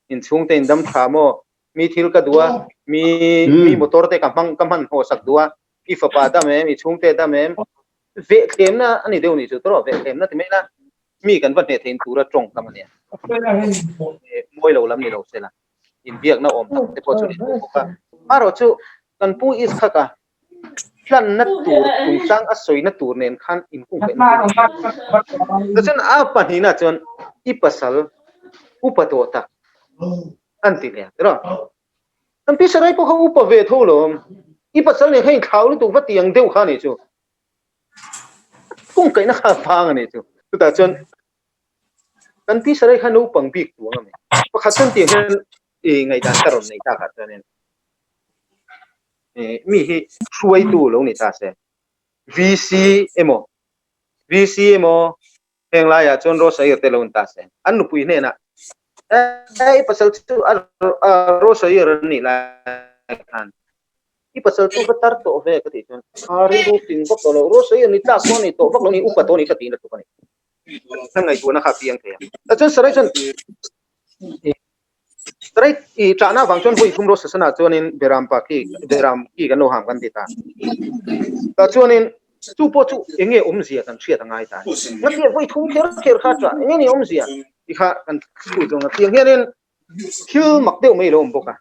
inchhungte in dam tha maw? Mi thil ka duh a, mi mi motor te ka hmang ka hman hawh sak duh a, i fapa dam em? I chhungte dam em? Vehthlemna a ni deuh nih chu. Tiraw? Vehthlemna ti mai la, mi kan va hneh theih tura tawngkam a nia. Mawi lo lam ni lo sela. Inbiakna awm tak te pawh chu ni tawh bawk a. Amaherawh chu kan pu Ishak a hlanna tur chungchang a sawina tur nen khan inkungkaihna tur a ni. Tichuan a pahnihna chuan i pasal upa tawh tak an ti leh a tiraw. Kan pi Sarai pawh kha upa ve tho lo awm. I pasal nen kha inthlau lutuk va ti ang deuh kha a nih chu. Kungkaihna kha a vang a nih chu. Chutah chuan Kan pi Sarai kha naupang bik tuang a ni. Pakhat chuan tiang hian i ngaihdan ka rawn nei takah chuanin mi hi hruaitu lo ni ta se. VC emaw VC emaw heng laiah chuan Rosair te lo ni ta se. An nupui hnenah e i pasal chu a Rosair a nih lai khan i pasal chu va tar tawh ve ka tih chuan a rilru fing vak tawh lo Rosair ni tlak pawh a ni tawh vak lo ni upa tawh a ni ka tiin a tluk a ni. Kan ngaihtuahna kha a piang thei a. Tah chuan Sarai chuan Sarai i ṭahna avang chuan vawi thum Rosh Hashanah chuanin Beram pa khi Beram khi kan lo ham kan ti ta. Tah chuanin chu pawh chu eng nge awmzia kan hriat a ngai ta. Ngatinge vawi thum kher kher kha ṭah eng nge ni awmzia ti kha kan chhut zawng a. Tiang hianin thil mak deuh mai a lo awm bawk a.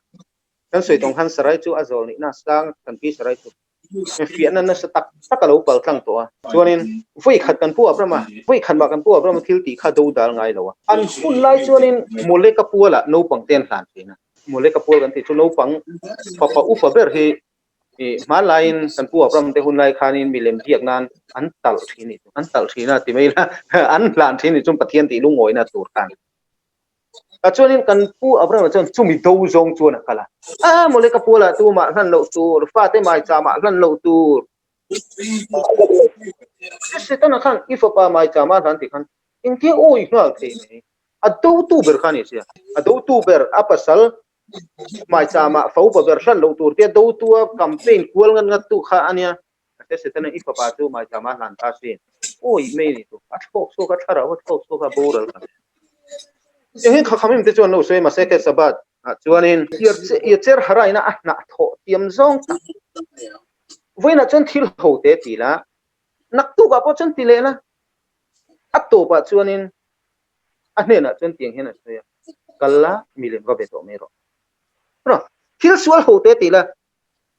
Kan sawi tawng khan Sarai chu a zawl nihna a sang kan pi Sarai chu fiahna nasa tak tak a lo kal tlang tawh a. Chuanin vawi khat kan pu Abraham a, vawi khat mah kan pu Abraham a thil tih kha do dal ngai lo a. An hun lai chuanin Moleka pualah naupang te an hlan thin a. Moleka pual kan tih chu naupang fapa upa ber hi hmanlaiin kan pu Abraham te hun lai khanin milem biak nan an talh thin a ni. An talh thin a ti mai ila an hlan thin a ni chuan Pathian tih lungawina tur khan. Tah chuanin kan pu Abraham chuan chumi do zawng chuan a kal a, A mawle ka pualah tumah hlan loh tur, fate maichama hlan loh tur. Setana khan i fapa maichama hlan tih khan engtia awi nghal thei mai. A dotu ber kha a ni sia. A dotu ber, a pasal maichama fa upa ber hlan loh tur tia dotua campaign kual ngat ngat tu kha a nia. Mahse Setana i fapa chu maichama hlan ta sin. Awi mai ni chu a thlawk chhuak a thlarau a thlawk chhuak a boral ta. Eng hi khakhamim te chuan lo sawi mahse ke Sabbath ah chuanin Yetzer Hara ina a hnah thawh tiam zawng tak vawiinah chuan thil ho te ti la naktuk ah pawh chuan ti leh la a tawpah chuanin a hnenah chuan tiang hian a sawi a kal la milem va be tawh mai rawh. Thil sual ho te ti la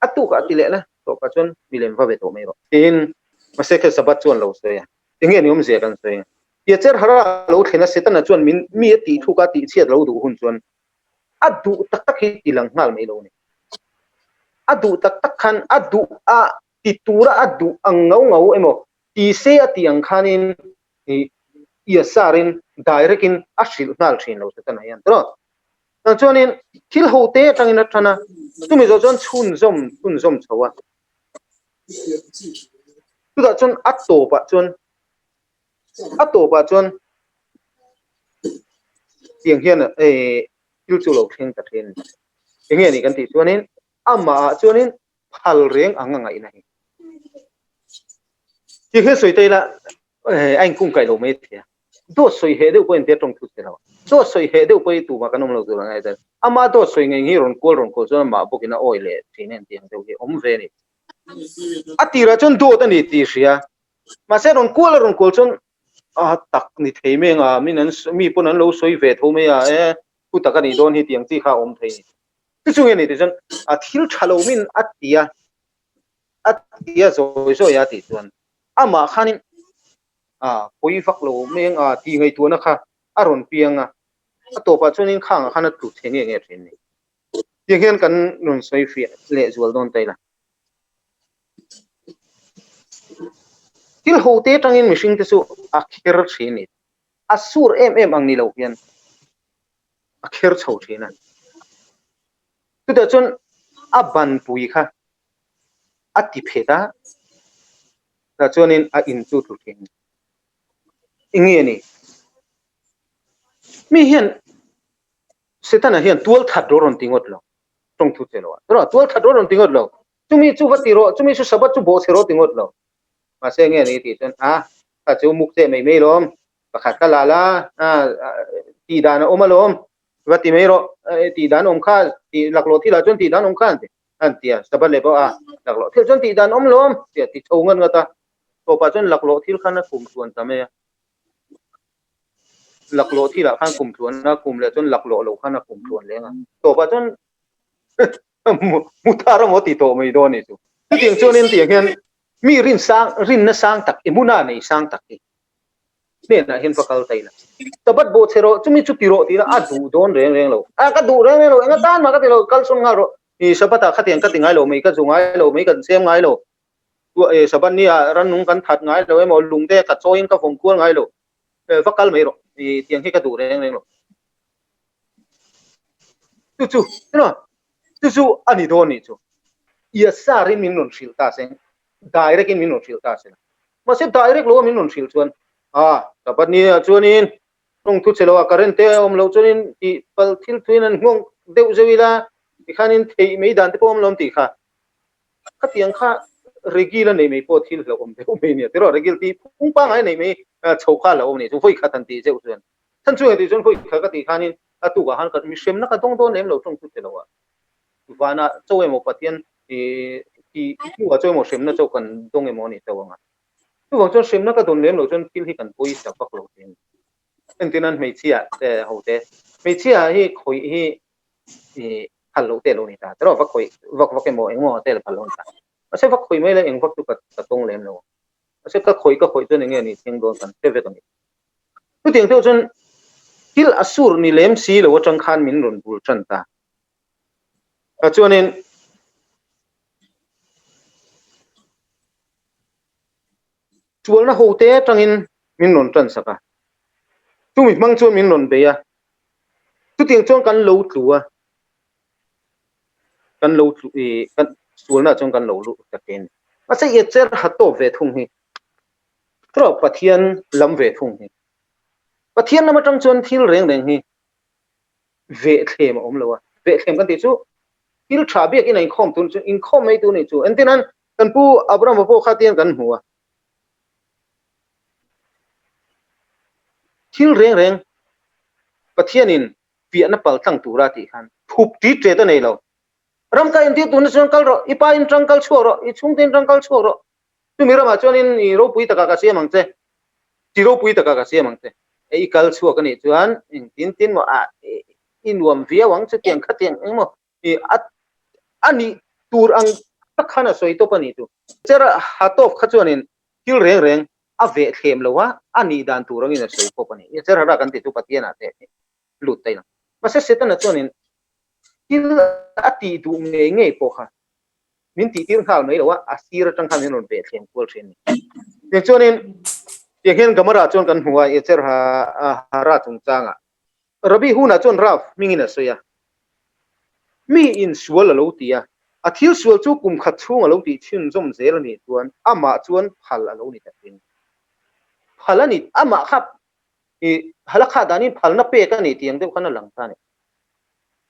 A tukah ti leh la, tawpah chuan milem va ve tawh mai rawh. Tiin Maseke Sabbath chuan lo sawi a. Enge ni awmzia kan sawi a. Yetzer Hara a lo thlen a, Setana chuan min mi a tih thuk a, tih chhiat lo duh hun chuan a duh tak tak hi ti lang nghal mai lo a ni. A duh tak tak khan a duh a ti tura a duh ang ngau ngau emaw ti se a tih ang khanin Yasar-in direct-in a hrilh nghal thin lo Setana hian tawh. Tah chuanin thil ho te atangin a tan a, chumi zawh chuan chhunzawm chhunzawm chho a. Chutah chuan a tawpah chuan a tawpah chuan tiang hian thil chu lo thleng ta thin. Enge ni kan tih chuanin amahah chuanin phal reng ang a ngaihna hi. Ti hian sawi ta ila a inkungkaih lo mai thei a. Dawt sawi heh deuh pawhin tia tawng thut thei lo. Dawt sawi heh deuh pawhin tumah kan awm lo tur a ngai ta. Ama dawt sawi ngei hi rawn kual rawn kual chuan amah bawkin a awi leh thin em tih ang deuh hi awm ve a ni. A tirah chuan dawt a ni tih hria. Mahse rawn kual a rawn kual chuan a tak ni thei mai anga min an mi pawn an lo sawi ve tho mai a e thu tak a nih dawn hi tih ang chi kha a awm thei a ni. Chu chu nge ni tih chuan a thil tha lo min a ti a a ti a zawi zawi a tih chuan amah khanin a pawi vak lo mai ang a tih ngaihtuahna kha a rawn piang a, a tawpah chuanin khangah khan a tlu chhe nge nge thin ni. Tiang hian kan rawn sawi fiah leh zual dawn ta ila. Thil ho te atangin mihring te chu a kher thin ni. A sur em em ang ni lo hian a kher chho thin a. Chutah chuan a banpui kha a ti phet a, tah chuanin a in chu tlu thin. Eng nge ni? Mi hian Setana hian tual that rawh rawn ti ngawt lo, tawng thu che lo a. Rawh, tual that rawh rawn ti ngawt lo. Chumi chu va ti rawh, chumi chu Sabbath chu bawh chhe rawh ti ngawt lo. Mahse eng nge ni tih chuan, a, kha chu muk che mai mai lawm, pakhat kha la la, a, tih dan a awm alawm, va ti mai rawh, tih dan awm kha, tih laklawh thilah chuan tih dan awm kha an ti. An ti a, Sabbath leh pawh a, laklawh thil chuan tih dan awm lawm, tia ti chho ngat ngat a. Tawpah chuan laklawh thil khan a kum tluan ta mai a. Laklawh thilah khan kum tluan a, kum leh chuan laklawh lo khan a kum tluan leng a. Tawpah chuan muthar emaw ti tawh mai dawn a ni chu. Chutiang chuanin tiang hian mi rin sang, rinna sang tak, emuna nei sang tak hi hnenah hian va kal ta ila. Sabbath bawh chhe rawh, chumi chu ti rawh tih a duh dawn reng reng lo. A ka duh reng reng lo, enga tan mah ka ti lo, kal sawn nghal rawh. I Sabbath ah khatiang ka ti ngai lo mai, ka zu ngai lo mai, kan siam ngai lo. Sabbath ni ah rannung kan that ngai lo emaw, lung te ka chawiin ka vawm kual ngai lo. Va kal mai rawh, i tiang hi ka duh reng reng lo. Chu chu, chu chu a ni dawn nih chu. Iasarin min rawn hrilh ta se, direct in min rawn hrilh ta se. Mahse direct lo a min rawn hrilh chuan a Sabbath ni ah chuanin tawng thu che lo a current te a awm loh chuanin tih palh thil thuin an nghawng deuh zeuh ila tikhanin theih mai dan te pawh a awm lo tih kha khatiang kha regil a nei mai pawh thil hlauhawm deuh mai nia tiraw regil tih phung pangngai a nei mai chho kha a hlauhawm a ni chu vawi khat han tih zeuh chuan chhan chu engtih chuan vawi khat ka tih khanin a tukah khan mi hremna ka dawng dawn lem lo tawng thu che lo a Vanah chaw emaw Pathian tih hnuah chaw emaw hremna chaw kan dawng emaw a nih chauh ang a. Chuvang chuan hremna ka dawn lem loh chuan thil hi kan pawisa vak lo thei a ni. Entirnan hmeichhia te ho te, hmeichhia hi khawih hi phal loh te a lo ni ta. Tiraw va khawih vak vak emaw engemaw te a phal lo a ni ta. Mahse va khawih mai la eng vak chu ka tawng lem lo ang. Mahse ka khawih ka khawih chuan enge a nih thleng dawn kan hre vek a ni. Chutiang deuh chuan thil a sur ni lem si lo atang khan min rawn bul tan ta. Tah chuanin sualna ho te atangin min rawn tan sak a, chumi hmang chuan min rawn bei a, chutiang chuan kan lo tlu a, kan lo tlu i kan sualna chuan kan lo luh ta te a ni. Mahse i cher ha tawp ve thung hi Thlarau Pathian lam ve thung hi. Pathian lam atang chuan thil reng reng hi vehthlem a awm lo a. Vehthlem kan tih chu thil tha biakin a inkhawm tur chu inkhawm mai tur nih chu. Entirnan kan pu Abrahama pawh kha tian kan hmu a. Thil reng reng Pathianin fiahna pal tlang tura tih khan thup ṭit ṭet a nei lo. Ram ka intir tuna chuan kal rawh, i pa in ṭang kal chhuak rawh, i chhungte in ṭang kal chhuak rawh. Chumi ramah chuanin i ropui takah ka siam ang che, chi ropui takah ka siam ang che. I kal chhuak a nih chuan engtin tin maw ah i nuam viau ang chutiang khatiang engmaw i a a nih tur ang tak khan a sawi tawp a nih chu. Cher ha tawp kha chuanin thil reng reng a veh thlem lo a, a nih dan tur angin a sawi pawp a ni. Cher hara kan ti chu Pathianah te lut ta ila. Mahse Setana chuanin thil a tih duh ngei ngei pawh kha min tih tir nghal mai lo a, a sir atang khan min rawn veh thlem kual thin a ni. Tichuanin tiang hian Gamara chuan kan hmu a, Yetzer Hara chungchangah Rabbi Huna chuan Rav hmingin a sawi a, Mi insual a lo ti a, a thil sual chu kum khat chhung a lo tih chhunzawm zel a nih chuan amah chuan phal a lo ni ta thin. Phal a ni, amah kha i halakha danin phalna pek a ni tih ang deuh khan a lang ta a ni.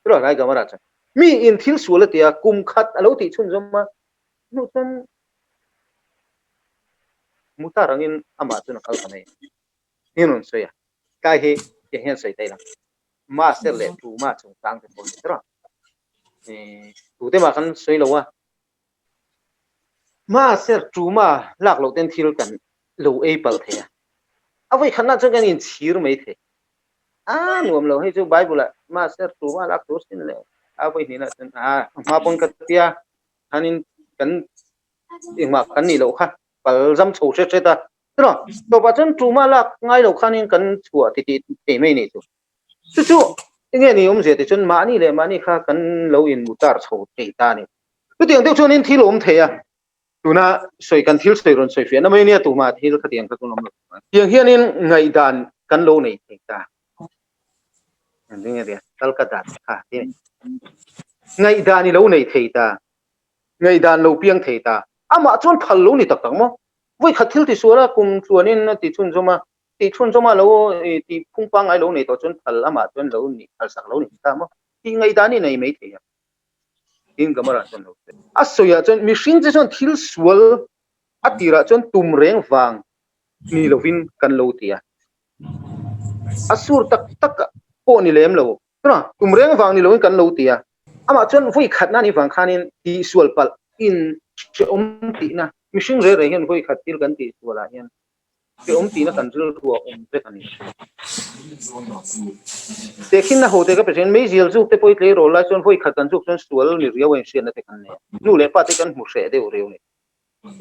Chulai lai Gamara chuan mi in thil sual a ti a, kum khat a lo tih chhunzawm a, hnuh chuan mutar angin amah chuan a kal ta mai a ni rawn sawi a. Tlai hi tiang hian sawi ta ila, Master leh Tuma chungchang te pawh ni tawh a, tute mah kan sawi lo a, Master Tuma lak loh ten thil kan lo ei palh thei a, a vawikhatna chuan kan inchhir mai thei. A nuam lo hei chu Bible ah Master Tuma lak tur sin leh a vawihnihna chuan a hma pawn ka tia khanin kan engmah kan nih loh kha pal zam chho hret hret a. Tawh tawpah chuan Tuma lak ngai lo khanin kan chhuah ti tih thei mai nih chu. Chu chu enge ni awmzia tih chuan mahni leh mahni kha kan lo inmutar chho thei ta a ni. Chutiang deuh chuanin thil a awm thei a, tuna sawi kan thil sawi rawn sawi fiahna mai nia tumah thil khatiang kha chu an awm lo. Tiang hianin ngaihdan kan lo nei thei ta. Ngaihdan i lo nei thei ta, ngaihdan lo piang thei ta. Amah chuan phal lo ni tak tak maw? Vawi khat thil tisual a kum tluanin a ti chhunzawm a, tih chhunzawm a lo tih phung pangngai lo nei tawh chuan phal amah chuan lo nih phalsak lo ni ta maw? Tih ngaihdan i nei mai thei a. Tin Gamara chuan lo sawi. A sawiah chuan mihring che chuan thil sual a tirah chuan tum reng vang ni lovin kan lo ti a. A sur tak tak pawh ni lem lo. Tuna tum reng vang ni lovin kan lo ti a. Amah chuan vawi khatna ni vang khanin tihsual palh in hrehawm tihna mihring reng reng hian vawi khat thil kan tihsualah hian hrehawm tihna kan rilru a awm vek a ni. Tehkhinna ho te ka pe thin, meizial zuk te pawh i tleirawl lai chuan vawi khat kan zuk chuan sual ni riau a inhriatna te kan nei a, nu leh pa te kan hmu hreh deuh riau a ni.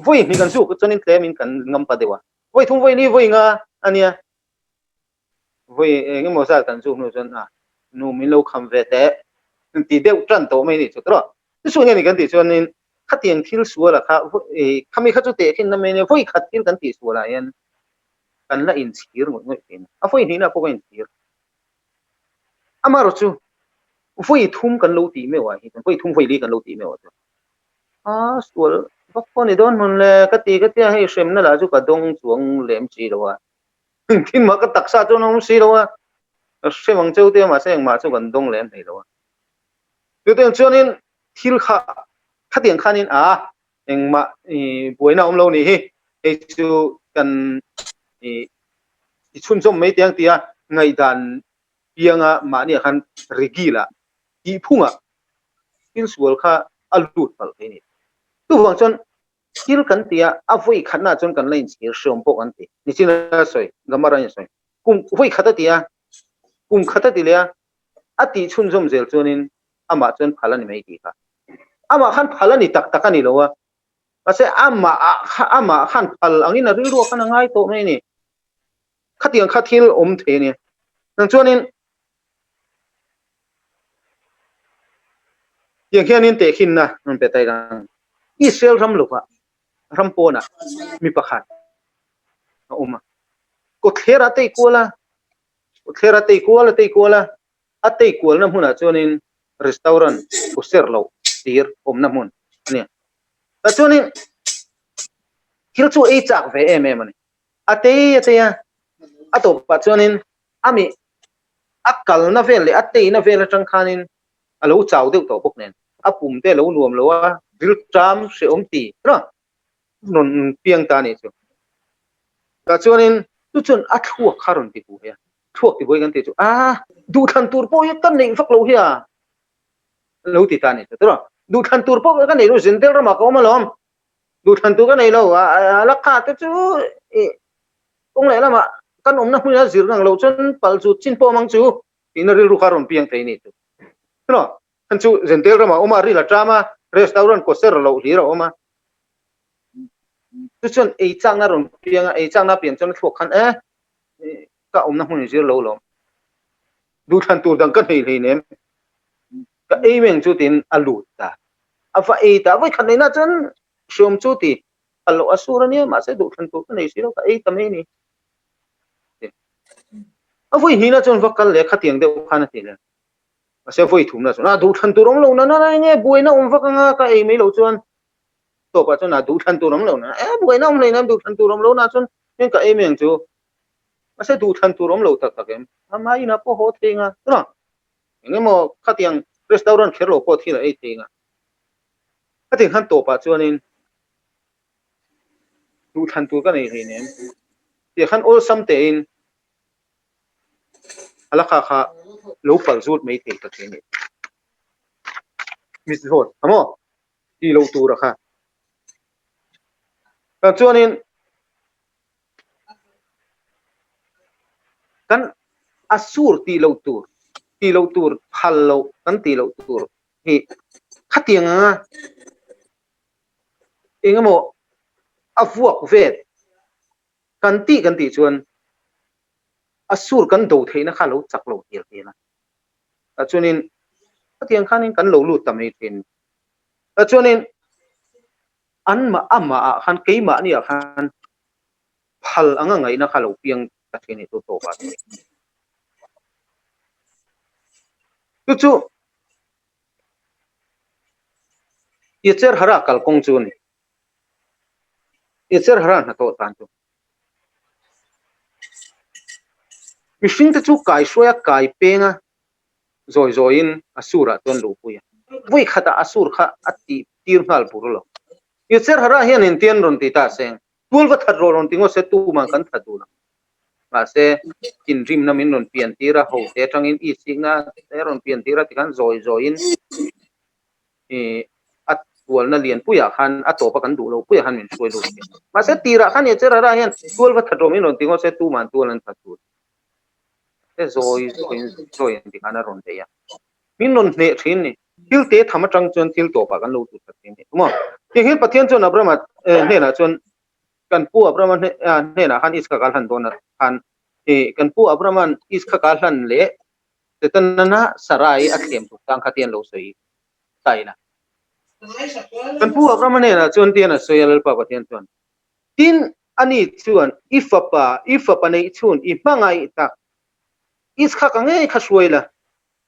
Vawi hnih kan zuk chuanin tlemin kan ngam pa deuh a, vawi thum vawi li vawi nga a nia, vawi eng emaw zat kan zuk hnu chuan a nu min lo kham ve teh ti deuh tan tawh mai a ni chu tawh. Chu nge ni kan tih chuanin khatiang thil suala kha khami kha chu tehkhinna mai ania vawi khat thil kan tih sualah hian kan la inchhir ngawih ngawih thin a, a vawi hnihna pawh ka inchhir. Amaherawhchu vawi thum kan lo tih meuh ah hi chuan vawi thum vawi li kan lo tih meuh ah chuan a sual vak pawh a ni dawn hmun le ka ti ka tia hei hremna lah chu ka dawng chuang lem si lo a, engtin mah ka taksa chuan a awm si lo a, ka hrem ang cheu te mahse engmah chu kan dawng lem thei lo a. Chutiang chuanin thil kha khatiang khanin a engmah buaina awm lo nih hi, hei chu kan i chhunzawm mai teh ang tia ngaihdan pianga mahniah khan rigil-ah tihphungah thil sual kha a lut palh thei a ni. Chuvang chuan thil kan tia a vawi khatnaah chuan kan la inchhir hreawm pawh kan ti. Nichin a sawi, Gamara in sawi, kum vawi khat a ti a, kum khat a ti leh a, a tih chhunzawm zel chuanin amah chuan phal a ni mai tih kha. Amah khan phal a ni tak tak a ni lo a, mahse amah ah kha amah khan phal angin a rilru khan a ngai tawh mai a ni. Khatiang kha thil awm thei a nia. Nang chuanin tiang hianin tehkhinna rawn pe ta ila ang. Israel ram lovah ram pawnah mi pakhat a awm a, kawtthler ah tei kual a, Thler a tei kual a tei kual a, a tei kualna hmunah chuanin restaurant kawser loh tir awmna hmun a ni. Tah chuanin thil chu ei chak ve em em a ni. A tei a tei a, a tawpah chuanin a mi a kalna vel leh a teina vel atang khanin a lo chau deuh tawh bawk nen a pum te a lo nuam lo a, rilṭam hrehawm ti rawn piang ta a nih chu. Tah chuanin chu chuan a thluak kha rawn ti buai a. Thluak tibuai kan tih chu a duhthlan tur pawh hi ka neih vak lo hi a lo ti ta ni chu tiraw. Duhthlan tur pawh ka nei lo Zentel ramah ka awm alawm. Duhthlan tur ka nei lo a la kha te chu i kawng leh lamah kan awmna hmun a zir ngang lo chuan pal chu chin pawh mang chu tihna rilru kha a rawn piang thei ni chu tiraw. Khan chu Zentel ramah a awm a ril a ṭam a restaurant kawser loh hlir a awm a. Chu chuan ei chakna a rawn piang a ei chakna a pian chuan a thluak khan e ka awmna hmun zir lo lawm. Duhthlan tur dang ka hnei hlei nem. Ka ei meng chu tiin a lut ta. A va ei ta. Vawi khat neihna chuan hriawm chu ti a loh a sur a nia, mahse duhthlan tur ka nei si lo, ka ei ta mai a ni. A vawi hnihna chuan va kal leh khatiang deuh khan a ti leh. Mahse vawi thumna chuan a duhthlan tur awm lo na na enge buaina awm vak anga ka ei mai loh chuan tawpah chuan a duhthlan tur awm lo na e buaina awm hlei nem duhthlan tur awm lo na chuan heng ka ei mai ang chu. Mahse duhthlan tur awm lo tak tak em? Ama inah pawh haw thei nga tuna eng emaw khatiang restaurant kher lo pawh thil a ei thei nga. Khatiang khan tawpah chuanin duhthlan tur ka nei hleinem tih khan awlsam tein a la kha kha lo pal zut mai thei ta thin a ni. Mitzvot a maw tih loh tur a kha. Chuanin Kan a sur tih loh tur, tih loh tur phal loh kan tih loh tur hi khatiang anga eng emaw a vuak vet kan tih kan tih chuan a sur kan do theihna kha a lo chak lo tial tial a. Tah chuanin khatiang khanin kan lo lut ta mai thin. Tah chuanin Anmah amahah khan keimahniah khan phal anga ngaihna kha lo piang ta thin i tu tawpah chuan. Chu chu Yetzer Hara kalkawng chu a ni. Yetzer Hara hnathawh tan chu. Mihringte chu kaihruaia kai penga zawi zawiin Asur-ah chuan luhpui a. Vawi khatah Asur kha a tih tir nghal bur lo. Yetzer Hara hian engtian rawn ti ta seng? Tual va that rawh rawn ti ngawt se tuman kan that duh lo. Mahse, thinrimna min rawn pian tir a, hote atangin isikna te rawn pian tir a tikhan zawi zawiin a tualna lianpuiah khan a tawpa kan duh loh puiah khan min hruai lut thin. Mahse, tirah khan Yetzer Hara hian tual va that rawh min rawn ti ngawt se tuman tual an that duh lo. Te zawi zawiin zawi an ti khan a rawn bei a, min rawn hneh thin ni. Thil te tham atang chuan thil tawpah kan lo tut ta thin ni. Maw? Tiang hian Pathian chuan Abrahama hnenah chuan kan pu Abrahama hnenah khan Isaka a hlan dawn a khan kan pu Abrahama'n Isaka a hlan leh Setanana Sarai a thlem tuk tang kha tian lo sawi ta ila. Kan pu Abrahama hnenah chuan tian a sawi a Lalpa Pathian chuan Tin, ani chuan, I fapa, i fapa neih chhun, i hmangaih tak, Isaka ngei kha hruai la,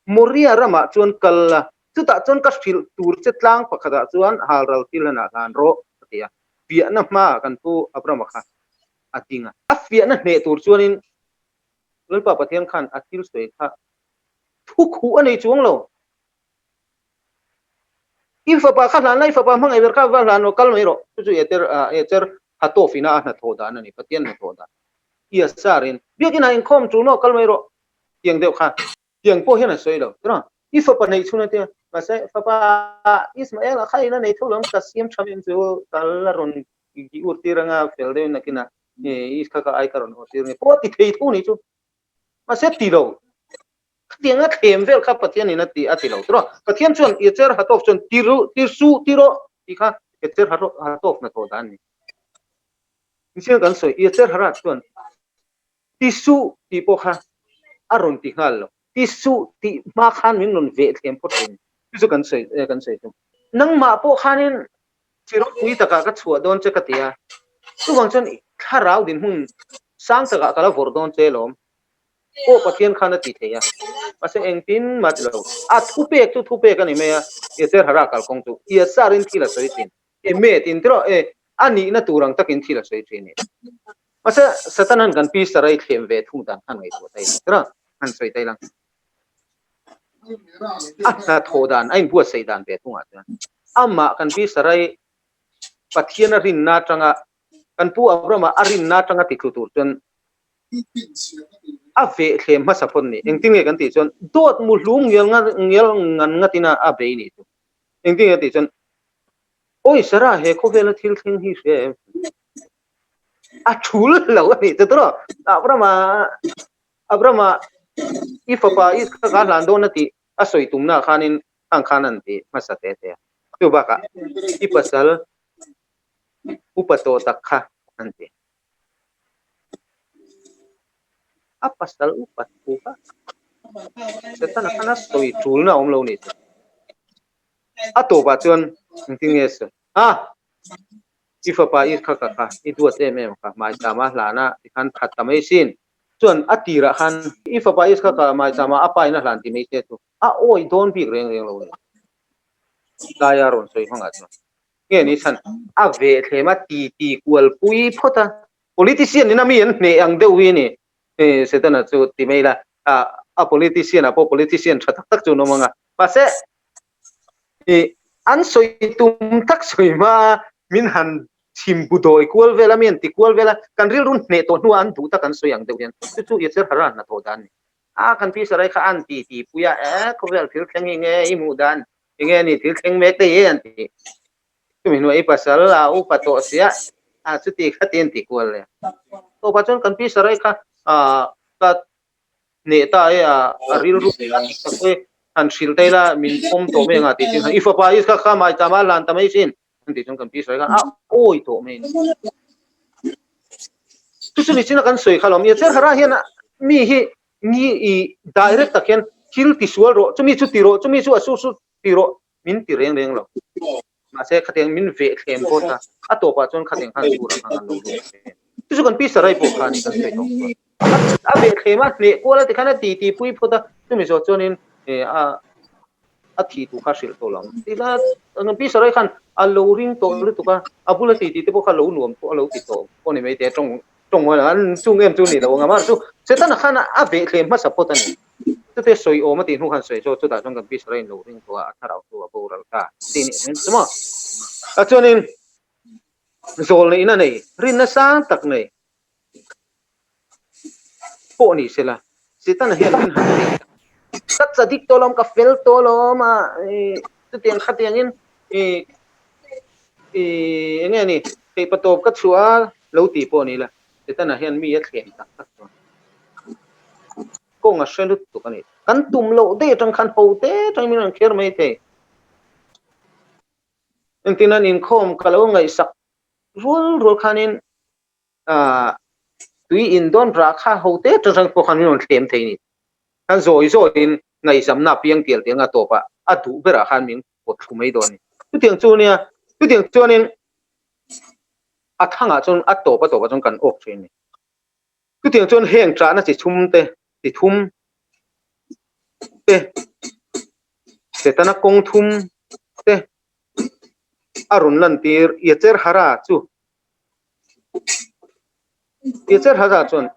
Moria ramah chuan kal la, chutah chuan ka hrilh tur che tlang pakhatah chuan halral thil hanah hlan rawh, a ti a. Fiahna hmaah kan pu Abrahama kha a ding a. A fiahna hneh tur chuanin Lalpa Pathian khan a thil sawi kha thu khuh a nei chuang lo. I fapa kha hlan la, i fapa hmangaih ber kha va hlan rawh, kal mai rawh. Chu chu Eter, Ezer Hatov ina a hnathawh dan a ni, Pathian hnathawh dan. Iasarin, Biakinah inkhawm tul maw, kal mai rawh. Tiang deuh kha. Tiang pawh hian a sawi lo. Tuna, i fapa neih chhun a tia, mahse fapa Ismael a kha ina nei tho lo ang, ka siam tha em chu, ka la rawn gi ur tir anga fel deuhin nakinah Iskha ka ai ka rawn haw tir nge pawh a ti thei tho ni chu. Mahse ti lo. Khatiang a thlem vel kha Pathian in a ti a ti lo tiraw. Pathian chuan Yetzer Hatov chuan ti ru ti su ti rawh tih kha Yetzer Hatov hnathawh dan a ni. Mihring kan sawi Yetzer Hara chuan ti su tih pawh kha a rawn ti nghal lo. Ti su tih hma khan min rawn veh thlem phawt thin. Chu chu kan sawi kan sawi thung. Nangmah pawh khanin chi ropui takah ka chhuah dawn che ka ti a. Chuvang chuan thlarau dinhmun sang takah ka la vawrh dawn che lawm. Pawh Pathian khan a ti thei a, mahse engtin mah ti lo. A thupek chu thupek a ni mai a, Yetzer Hara kalkawng chu Yetzarin thil a sawi thin. Emet in tiraw e, a nihna tur ang takin thil a sawi thin e. Mahse Satanan kan pi Sarai thlem ve thung dan khan ngaihtuah ta ila tiraw, han sawi ta ila. A hnathawh dan, a inbuatsaih dan ve thungah chuan amah kan pi Sarai Pathian a rinna atanga kan pu Abrahama a rinna atanga titlu tur chuan. A veh thlem hmasa phawt ni. Engtin nge kan tih chuan dawt mu hlum ngial ngial ngan ngatin a bei nih chu. Engtin nge tih chuan Awi Sarah he khawvela thil thleng hi hria em? A thul lo a nih chu tawh. Abrahama Abrahama i fapa i kha ka hlan dawn a tih a sawi tumna khanin khang khan an ti hmasa te te a. Chu bakah i pasal upa tawh tak kha an ti. A pasal upat thu kha Setana khan a sawi tulna a awm lo nih chu. A tawpah chuan engtin nge sawi? A! I fapa i kha ka kha, i duat em em kha, hmaichama hlana tikhan that ta mai sin. Chuan a tirah khan i fapa i kha ka hmaichama a pa in a hlan ti mai se chu a awi dawn bik reng reng lo a ni. Tlaia rawn sawi hmangah chuan nge ni chhan a veh thlem a ti ti kual pui phawt a, politician in a mi an hneh ang deuh hi a ni. Setana chu ti mai la, a politician ah pawh politician tha tak tak chu an awm ang a, mahse an sawi tum tak sawi hma a min han chhim bu dawi kual vel a, mi an ti kual vel a, kan rilru hneh tawh hnuah an duh tak an sawi ang deuh hian chu chu Yasser Hara hnathawh dan a ni. A kan pi sarai kha an ti ti pui a, e khawvel thil thleng hi nge i hmuh dan enge ni thil thleng mek te hi an ti. Chumi hnuah i pasal a upa tawh sia a chuti kha ti an ti kual le. Tawpah chuan kan pi sarai kha ka hneh ta e a rilru a dik tak e han hrilh ta ila min pawm tawh mai anga tih chuan i fapa i kha kha mai chama lan ta mai sin an tih chuan kan pi sarai kha a awi tawh mai ni. Chu chu ni china kan sawi kha lawm. Yatzer hara hian mi hi mi i direct tak hian thil ti sual rawh chumi chu ti rawh chumi chu a su su ti rawh min ti reng reng lo. Mahse khatiang min veh thlem phawt a, a tawpah chuan khatiang khan surah khan an lo lut ve. Chu chu kan pi sarai pawh kha a ni kan sawi tawh chuan. A veh thlem a, hneh kual a tikhan a ti ti pui phawt a, chumi zawh chuanin a a thih tur kha hrilh tawh lo ang. Tikhan kan pi sarai khan a lo ring tawh lutuk a, a bula ti ti te pawh kha lo nuam pawh a lo ti tawh pawh a ni mai te, tawng tawng an chung em chu ni lo ang a, mahse chu Setana khan a veh thlem hmasa phawt a ni. Chute sawi awm a tih hnu khan sawi chu chutah chuan kan pi sarai in lo ring tawh a, a thlarau chu a boral ta tih nih ang chu maw. A chuanin zawl neih na nei, rinna sang tak nei pawh ni sela, Setana hian min han nei tak. Ka chadik tawh lawm, ka fel tawh lawm a, chutiang khatiangin i eng nge ni, theihpatawp ka chhuah a lo tih pawh ni la, Setana hian mi a thlem tak tak chuan kawng a hre lutuk a ni. Kan tum loh daih atang khan ho te atangin min rawn kher mai thei. Engtin an inkhawm ka lo ngaihsak rual rual khanin tui in dawn rah kha ho te atang pawh khan min rawn thlem thei a ni. Khan zawi zawiin ngaihzamna a piang tial tial nga tawpah a duh berah khan min pawt thlu mai dawn a ni. Chutiang chu nia, chutiang chuanin a thangah chuan a tawp a tawpah chuan kan awk thin a ni. Chutiang chuan heng chahna chi chhum te, chi thum te, Setana kawng thum te a rawn lantir Yetzer Hara chu. Yetzer Hara chuan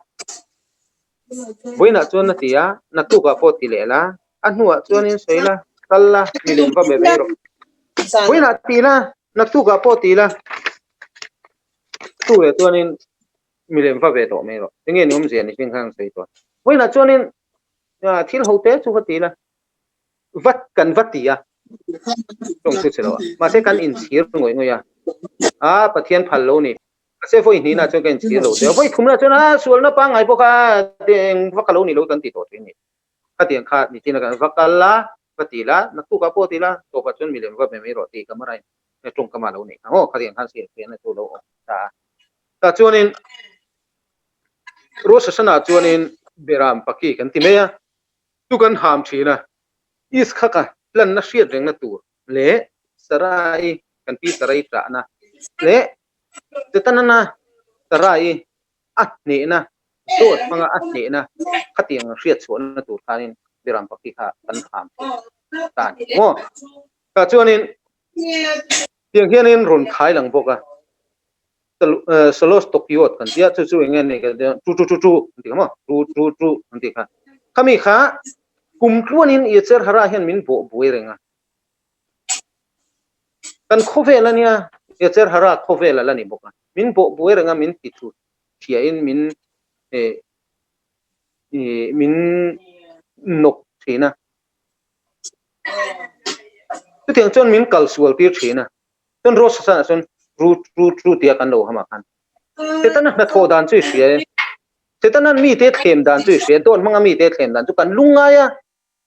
vawiinah chuan a ti a, naktukah pawh ti leh la, a hnuah chuanin sawi la, kal la, milem va be mai rawh. Vawiinah ti la, Naktukah pawh ti ila, tu leh chuanin milem va ve tawh mai rawh. Enge ni awmzia ni hming khan an sawi tawh. Vawiinah chuanin thil ho te chu va ti ila, vat kan va ti a, tawng chu che lo a. Mahse kan inchhir ngawih ngawih a, a Pathian phal lo ni. Mahse vawi hnihna chuan ka inchhir lo te a, vawi thumna chuan a sualna pangngai bawk a, eng vak a lo ni lo kan ti tawh thin ni. Khatiang kha nichina kan va kal a, va ti la, naktukah pawh ti la, tawpah chuan milem va be mai rawh tih ka marain tawngkam a lo nei kha maw, khatiang khan siam fiahna chu lo awm ta a. Tah chuanin Rosh Hashanah chuanin Beram Paki kan ti mai a, chu kan ham thin a, Ishaka lanna hriat rengna tur leh Sarai kan pi Sarai ṭahna leh Chetanana Sarai a hnehna, dawt hmanga a hnehna khatiang hriat chhuahna tur khanin Biram Paki kha kan ham thei ta a ni maw? Tah chuanin tiang hianin rawn khai lang bawk a, Solos Tokyot kan tia, chu chu eng nge ni kan tia, tu tu tu tu an ti kha maw? Tu tu tu an ti kha. Khami kha kum tluanin Yetzer Hara hian min bawh buai reng a. Kan khawvel a nia, Yetzer Hara khawvel a la ni bawk a. Min bawh buai reng a, min ti thu thiahin min. I min nawk thin a. Chutiang chuan min kal sual tir thin a. Chuan Rosh Hashanah chuan ru ru ru tia kan lo ham ah khan Setana hnathawh dan chu i hria e. Setana mite thlem dan chu i hria e. Dawt hmanga mite thlem dan chu kan lungngai a.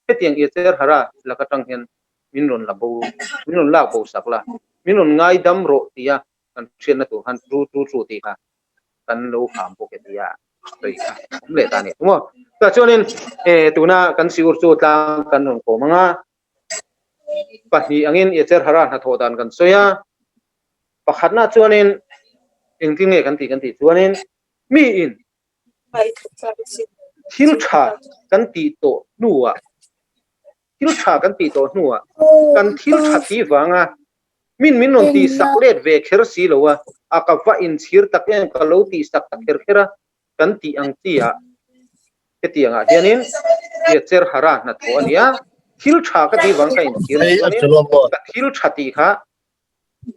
Hetiang i cher hara lak atang hian min rawn la bo, min rawn lak bo sak la, min rawn ngaidam rawh tia kan hriatna tur khan ru ru ru tih kha kan lo ham bawk e tia sawi kha awm leh ta a ni. Maw? Tah chuanin tuna kan siur chu tlang kan rawn kawm ang a, pahnih angin Yecher Hara hnathawh dan kan sawi a, pakhatna chuanin engtin nge kan tih kan tih chuanin miin thil tha kan tih tawh hnuah thil tha kan tih tawh hnuah kan thil tha tih vanga Min min rawn tih sak let ve kher si lo a, a ka va inchhir tak em ka lo tih sak ta kher kher a, kan tih ang chi ah hetiang ah hianin Yetzer Hara hnathawh a nia, thil tha ka tih vang ka inchhir a chuanin ka thil tha tih kha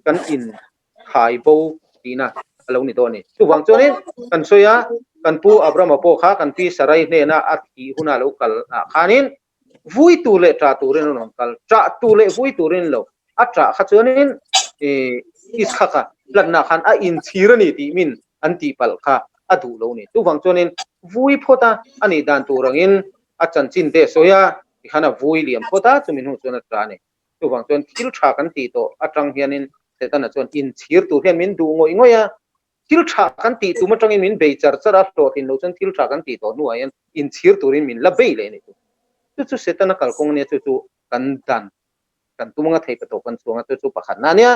kan in thai bo tihna a lo ni dawn a ni. Chuvang chuanin kan sawi a, kan pu Abrahama pawh kha kan pi Sarai hnena a thih huna lo kal ah khanin Vui tur leh ṭah turin an rawn kal. Ṭah tur leh vui turin lo. A ṭah kha chuanin Ishaka hlatna khan a inchhir a ni tih min an tih palh kha a duh lo ni. Chuvang chuanin vui phawt a, a nih dan tur angin a chanchin te a sawi a, tikhan a vui liam phawt a, chumi hnu chuan a ṭah a ni. Chuvang chuan thil ṭha kan tih tawh aṭang hianin Setana chuan inchhir tur hian min duh ngawih ngawih a, Thil tha kan tih tum atangin min bei char char a, hlawhtlin lo chuan thil tha kan tih tawh hnuah hian inchhir turin min la bei leh a ni chu. Chu chu Setana kalkawng ania, chu chu kan dan kan tum anga thei patawh kan chhuang a, chu chu pakhatna ania.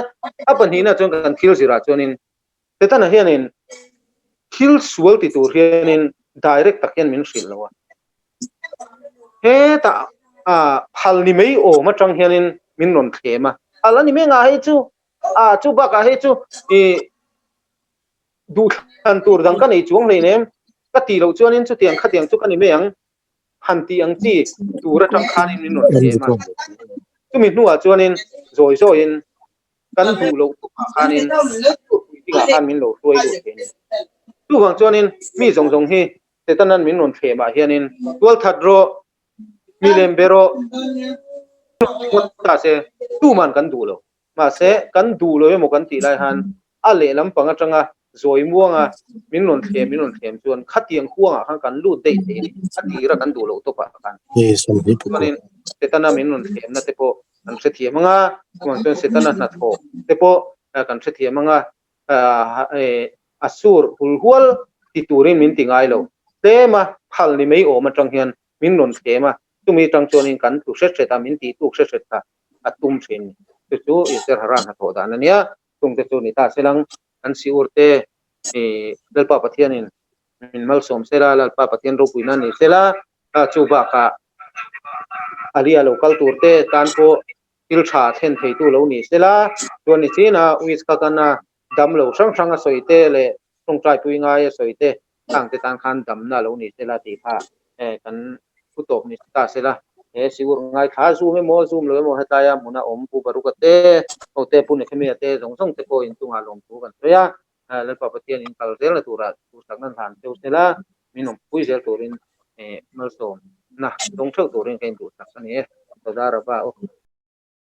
A pahnihna chuan kan thil zirah chuanin Setana hianin thil sual ti tur hianin direct tak hian min hrilh lo a. Hetah phal ni mai awm atang hianin min rawn thlem a, phal a ni mai ngah hei chu A chu bakah hei chu i duhthlan tur dang ka nei chuang hleinem ka tih loh chuanin chutiang khatiang chu ka ni mai ang han tih ang chi tur atang khanin min rawn thlem a. Chumi hnuah chuanin zawi zawiin kan duh loh tukah khanin puitlingah khan min lo hruai lut thei a ni. Chuvang chuanin mi zawng zawng hi Setanan min rawn thlemah hianin tualthat rawh mi lem be rawh ta se tuman kan duh lo. Mahse, kan duh lo emaw kan tih lai han a lehlam pang atanga zawi muanga min rawn thlem min rawn thlem chuan khatiang huangah khan kan lut daih thei a ni. A tira kan duh loh tawpah khan. Chuanin Setana min rawn thlemna te pawh kan hrethiam ang a, chuvang chuan Setana hnathawh te pawh kan hrethiam ang a, a sur hulhual ti turin min ti ngai lo. Tlema phal ni mai awm atang hian min rawn thlem a, chumi atang chuanin kan tlu hret hret a, min tih tluk hret hret kha a tum thin. Chu chu Israel Haran hnathawh dan a nia, chungte chu ni ta se lang, kan siur te Lalpa Pathianin min malsawm se la, Lalpa Pathian ropuina ni se la, chu bakah Alia lo kal tur te tan pawh thil tha thlen theitu lo ni se la, chuan ni chin a Uiskakana dam lo hrang hrang a sawi te leh tawngtai pui ngai a sawi te khang te tan khan damna lo ni sela tih kha kan thu tawp ni ta sela. He siur ngai thla zoom emaw zoom lo emaw hetaia hmuna awm Pu Baruka te, Hote Pu Nehemia te zawng zawng te pawh inchungah lawmthu kan sawi a, Lalpa Pathian in kal zelna turah duhsakna hlan cheu sela min awmpui zel turin malsawmna dawng theuh turin ka induhsak a ni e. Toda Rava aw.